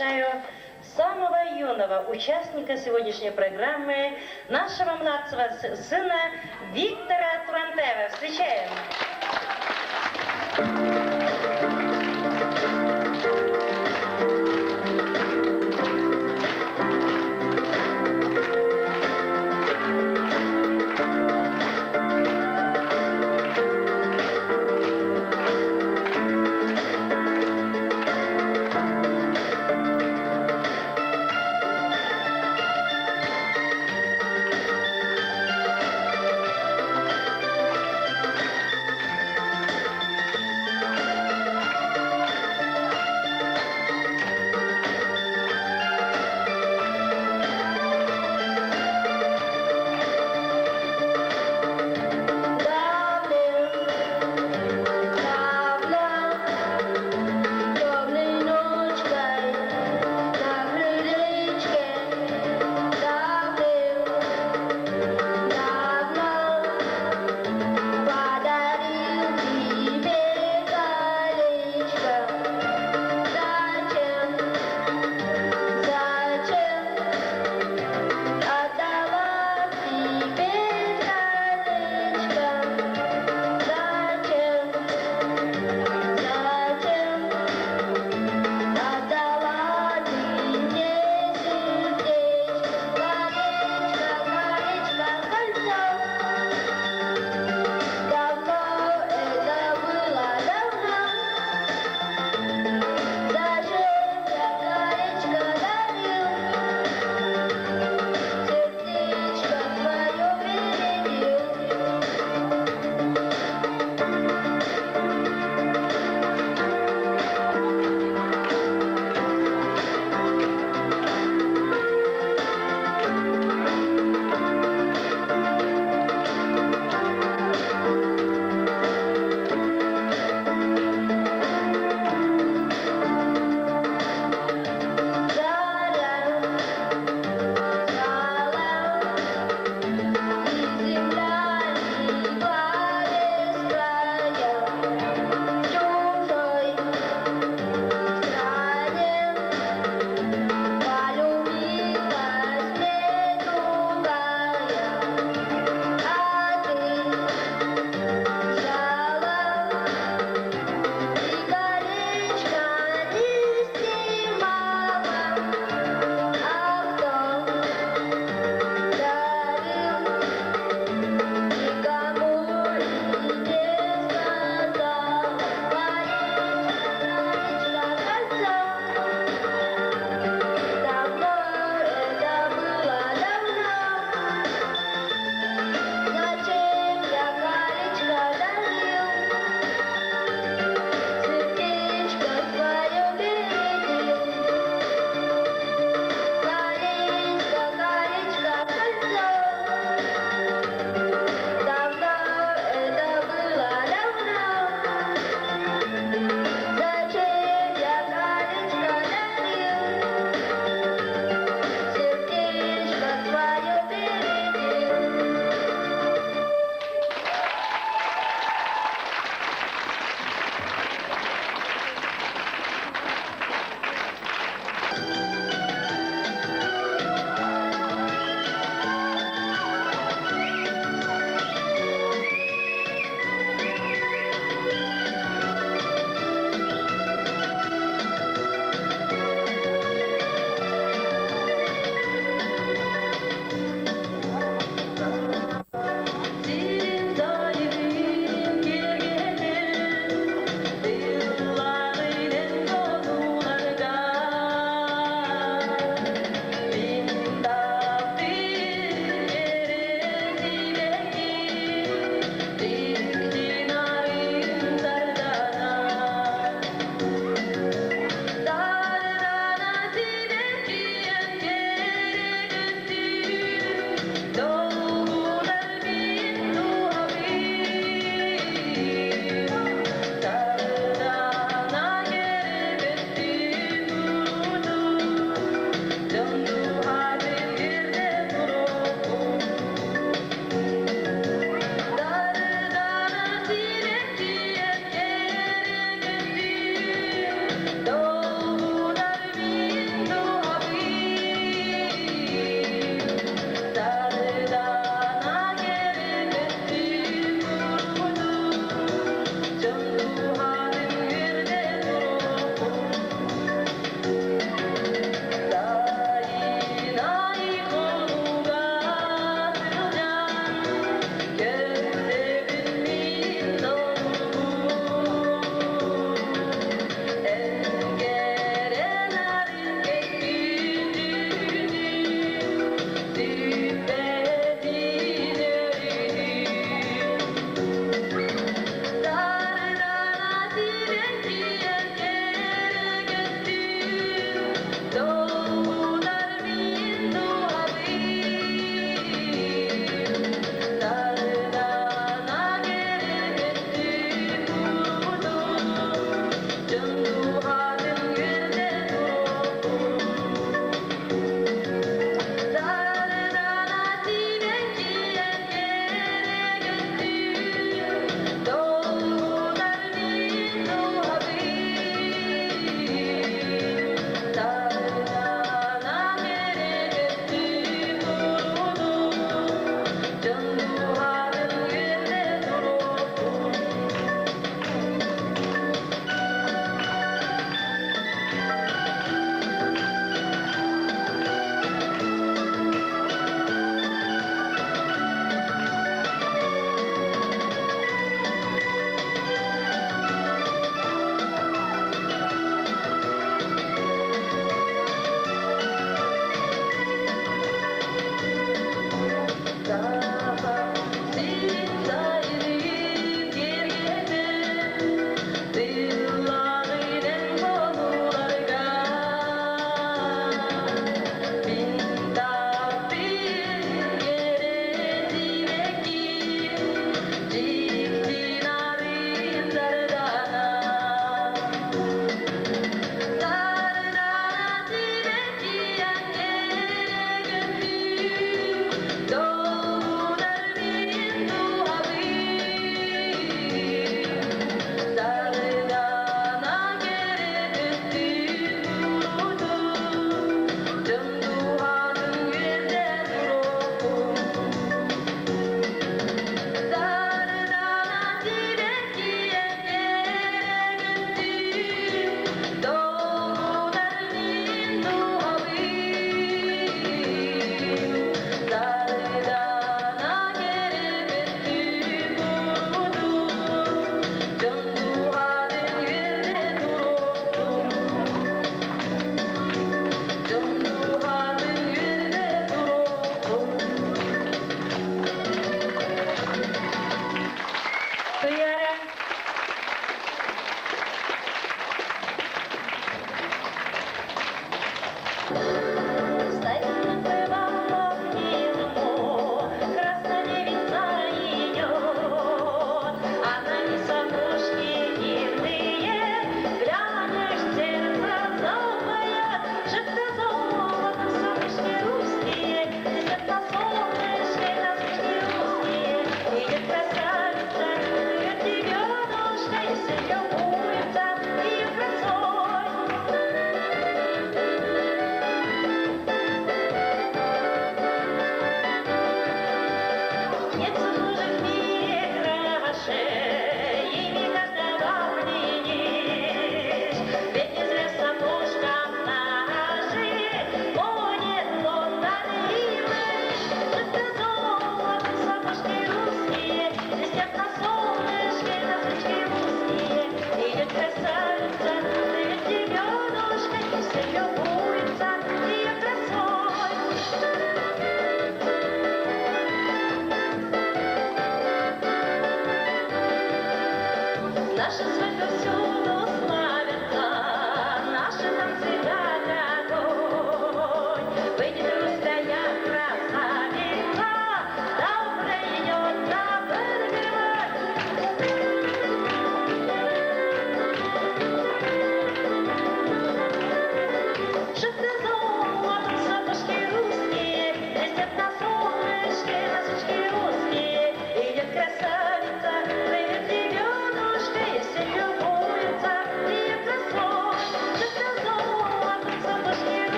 приглашаю самого юного участника сегодняшней программы, нашего младшего сына Виктора Турантаева. Встречаем!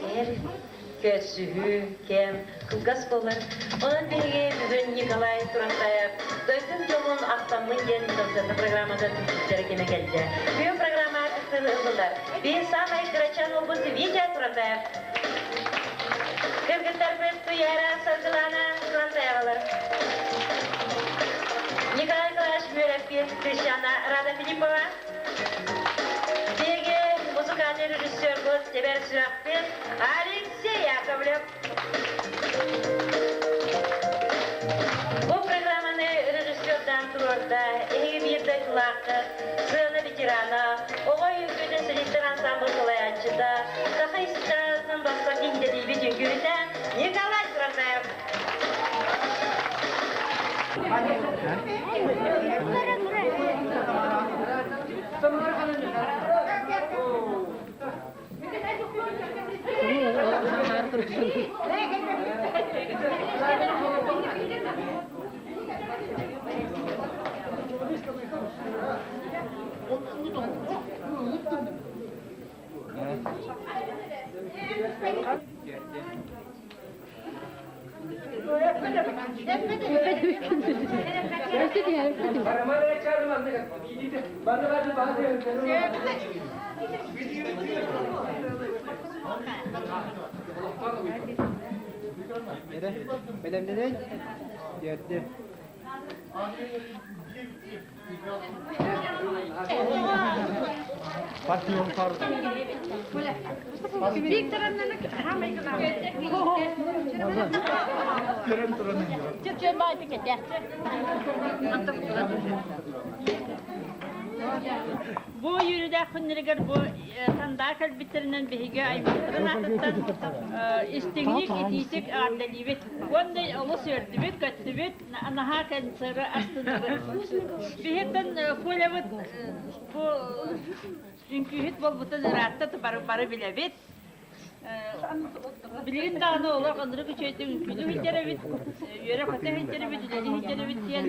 Сэһэргэһэр көрсүһүү кэм кылгас буолар. Онон биһиги бүгүн Николай Турантаев дойдум дьолун ахтаммын диэн концертный программатын түмсүктэрэ кэмэ кэллэ. Бүгүн программа кыттыыны ыллылар. Биир саамай кырачаан уолбут Витя Турантаев. Кыргыттарбыт Туяра Саргылана Турантаевалар. Николай Николаевич үөрэппит Кыысчаана Рада Филиппова. Биһиги музыкальный режиссербут Тэбэр сүрэхпит Алексей Яковлев. Бу программаны режиссердаан туруорда эһиги биир дойдулааххыт, сыана ветерана, оҕо үҥкүүтүн солистар ансамбль салайааччыта, саха эстрадатын бастакы идэтийбит үҥкүүтэ Николай Турантаев. Бэлэмнэнэн диэрди. Бу үөрүүлээх күннэригэр бу сандаа кэлбиттэринэн биһиги аймахтарын аатыттан истиҥник итиитик эҕэрдэлиибит. Уонна олус үөрдүбүт, көттүбүт, наһаа концеры астынныбыт. Биһиттэн Колябыт бу үҥкүүһүт буолбутун ыраатта бары бары билэбит. Билигин даҕаны олох ынырык үчүгэйдик үҥкүүлүү сылдьар эбит, үөрэ-көтө сылдьар эбит, үлэлии сылдьар эбит диэн.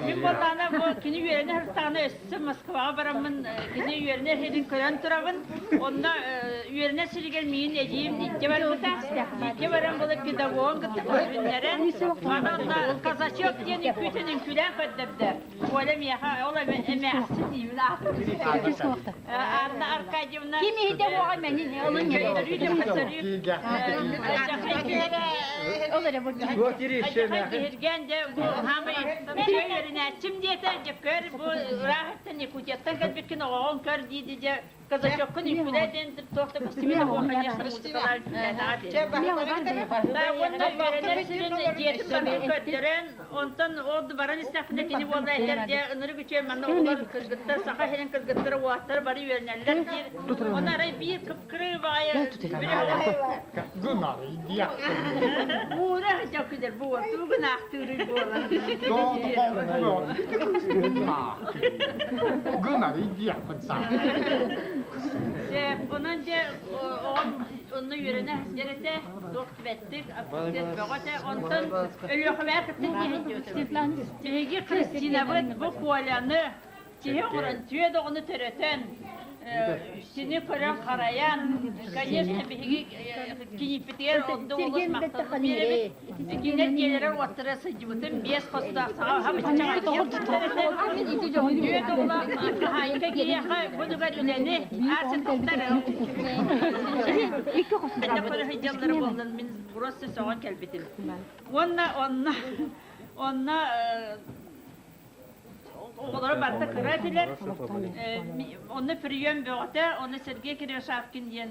Мин буоллаҕына бу кини үөрэнэ сырыттаҕына өссө Москваҕа бараммын кини үөрэнэр сирин көрөн турабын. Онно үөрэнэр сиригэр миигин эдьиийим илдьэ барбыта. Илдьэ баран була педагогун кытта көрүннэрэн, аны онно казачок диэн үҥкүүтүн үҥкүүлээн көрдөрдө. Коля миэхэ ол эмээхсин диибин Анна Аркадьевна Ким иһитэ уоҕа мэнин ылын Киһиргээн дьэ бу хаамай үөрэнээччим диэтэ дьэ көр бу ыраахыттан Якутияттан кэлбиккин оҕоҕун көр дииди дьэ казачоккун үҥкүүлээ диэн туох да көстүбүтэ буо конечно музыкалар уонна үөрэнэр сирин дьиэтин барытын көрдөрөн Онтон ол баран истэхпинэ кини буолла этэр дьэ ынырык үчүгэй манна оҕолор кыргыттар саха сирин кыргыттара уолаттара бары үөрэнэллэр диир. Ону арай биир кып-кырыы баҕайы Уура дьокүдэр бу тугун аахтыырый буолан. Дьэ, онон дьэ оҕом онно үөрэнэ сылдьар этэ, туох бэттик, аппытыт бөҕө этэ. Онтон Өлүөхүмэҕэ кытта Биһиги Христинабыт бу Коляны киһи оҥорон түө доҕону төрөтөн, кини көрөн-харайан, конечно, биһиги кийииппитигэр онно олус махталлы биэрэбит. Кинилэр дьиэлэрэ уоттара сылдьыбытым биэс хостоох саҕа Түө доҕолоох хаһаайка киһиэхэ бу дугар үлэни аасыттар. Эдэ көрө сылдьаллара буоллар мин просто сөҕөн кэлбитим. Уонна онно онно оҕолоро барыта кыра этилэр. Онно прием бөҕөтө, онно Сергей Кривошапкин диэн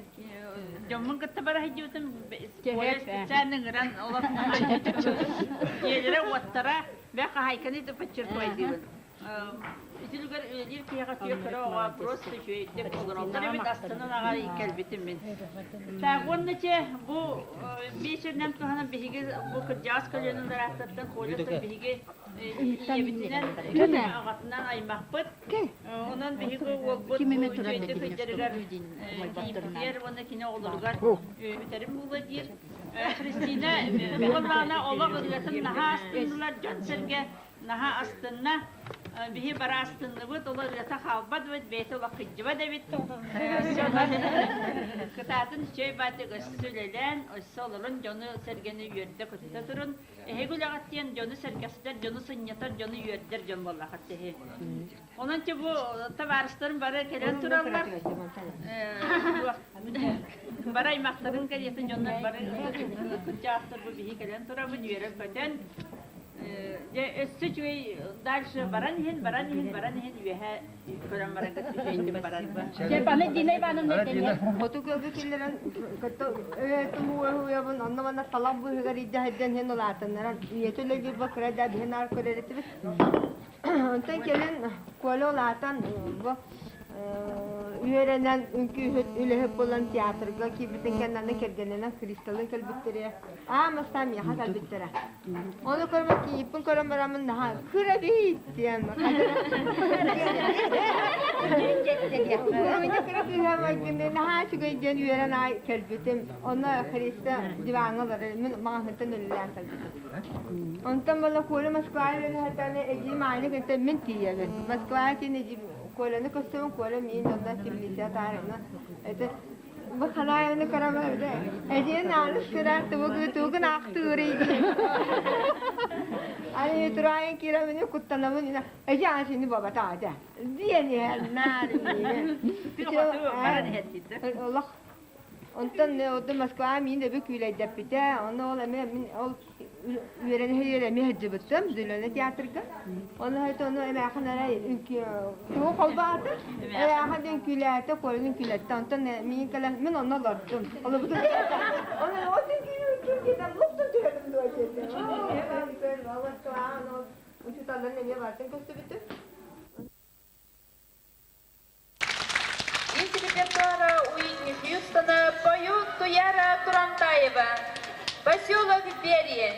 дьоммун кытта бара сылдьыбытым. Специально ыҥыран олох дьиэлэрэ уоттара бэ хаһайканы да подчеркивайдыыбын. Итилигэр үлэлиир киһиэхэ үтүө кыра оҕо просто үчүгэйдик олороллор эбит астынан аҕай кэлбитим мин. Так уонна чэ бу биэчэринэн туһанан биһиги бу кырдьаҕас көлүөнэ арааттартан Колятын биһиги ийэбитинэн аҕатынан аймахпыт. Онон биһиги уолбут үчүгэйдик сылдьарыгар кийииппитигэр уонна кини оҕолоругар бүтэрим буолуо диир. Христина буоллаҕына олох ырыатын наһаа астыннылар дьон-сэргэ. Наһаа астынна. Биһи бары астынныбыт, ол ырыата хаалбат эбит, бэйэтэ олох кырдьыбат эбит. Кытаатын үчүгэй баатык өссө үлэлээн, өссө олорон дьону сэргэни үөрдэ-көтүтэ турун. Эһиги үлэҕит диэн дьону сэргэхситэр, дьону сынньатар, дьону үөрдэр дьон буоллаххыт эһи. Онон те бу табаарыстарым бары кэлэн тураллар. Бары аймахтарын кэриэтин дьоннор бары кырдьаҕастар бу биһи кэлэн турабын үөрэн-көтөн. Дьэ өссө үчүгэй дальше баран иһин, баран иһин, баран иһин үөһэ көрөн баран үчүгэйдик баран. Паны Дина Ивановна Хоту көлгө киллэрэн өтүмуйабын онно манна талах быыһыгар идэ сылдьан иһин улаатыннаран ийэтэ үлэлиир бакыра да биһин аар көрөр этибит. Онтон кэлин Коля улаатан бу үөрэнэн үҥкүүһүт үлэһит буолан театрга киирбитин кэннэ аны кэргэнинэн Кристаллын кэлбиттэрэ аан бастаан миэхэ кэлбиттэрэ. Ону көрөн кийииппин көрөн бараммын наһаа кыра эбит диэн кыра кыыһа майгыныы наһаа үчүгэй диэн үөрэн аай кэлбитим. Онно Христа диваҥҥа олорор мин маҕаһыынтан үлэлээн кэлбитим. Онтон буола Коля Москваҕа үөрэнэ эдьиийим Аня кытта мин тиийэбин. Москваҕа тиийэн эдьиийим Коляны көрсөбүн, Коля миин онно Тбилиси атаарына. Это бу ханаайаны көрөмө эдьиийин ааныс кыра тугу тугун аахтыырый Ани тураайын киирэмини куттанабын эдьи аан сини бабата ата диэн иһэр наар олох Онтон оттон Москваҕа миин эби күүлэйдэппитэ, онно ол эмиэ мин ол үөрэнэ сылдьар эмиэ сылдьыбытым Зеленый театрга. Ону это ону эмээхин эрэ тугу холбоото, эмээхин үҥкүүлээтэ, Коляны үҥкүүлэттэ. Онтон миин кэлэн мин онно олордум. Олорбутум. Оны ол үҥкүү диэтэн луктун түһэрим дуо диэтэ. Москваҕа учууталларын эмиэ барытын көрсүбүтүм. Из репертуара Уитни Хьюстона поют Туяра Турантаева. Поселок Берия.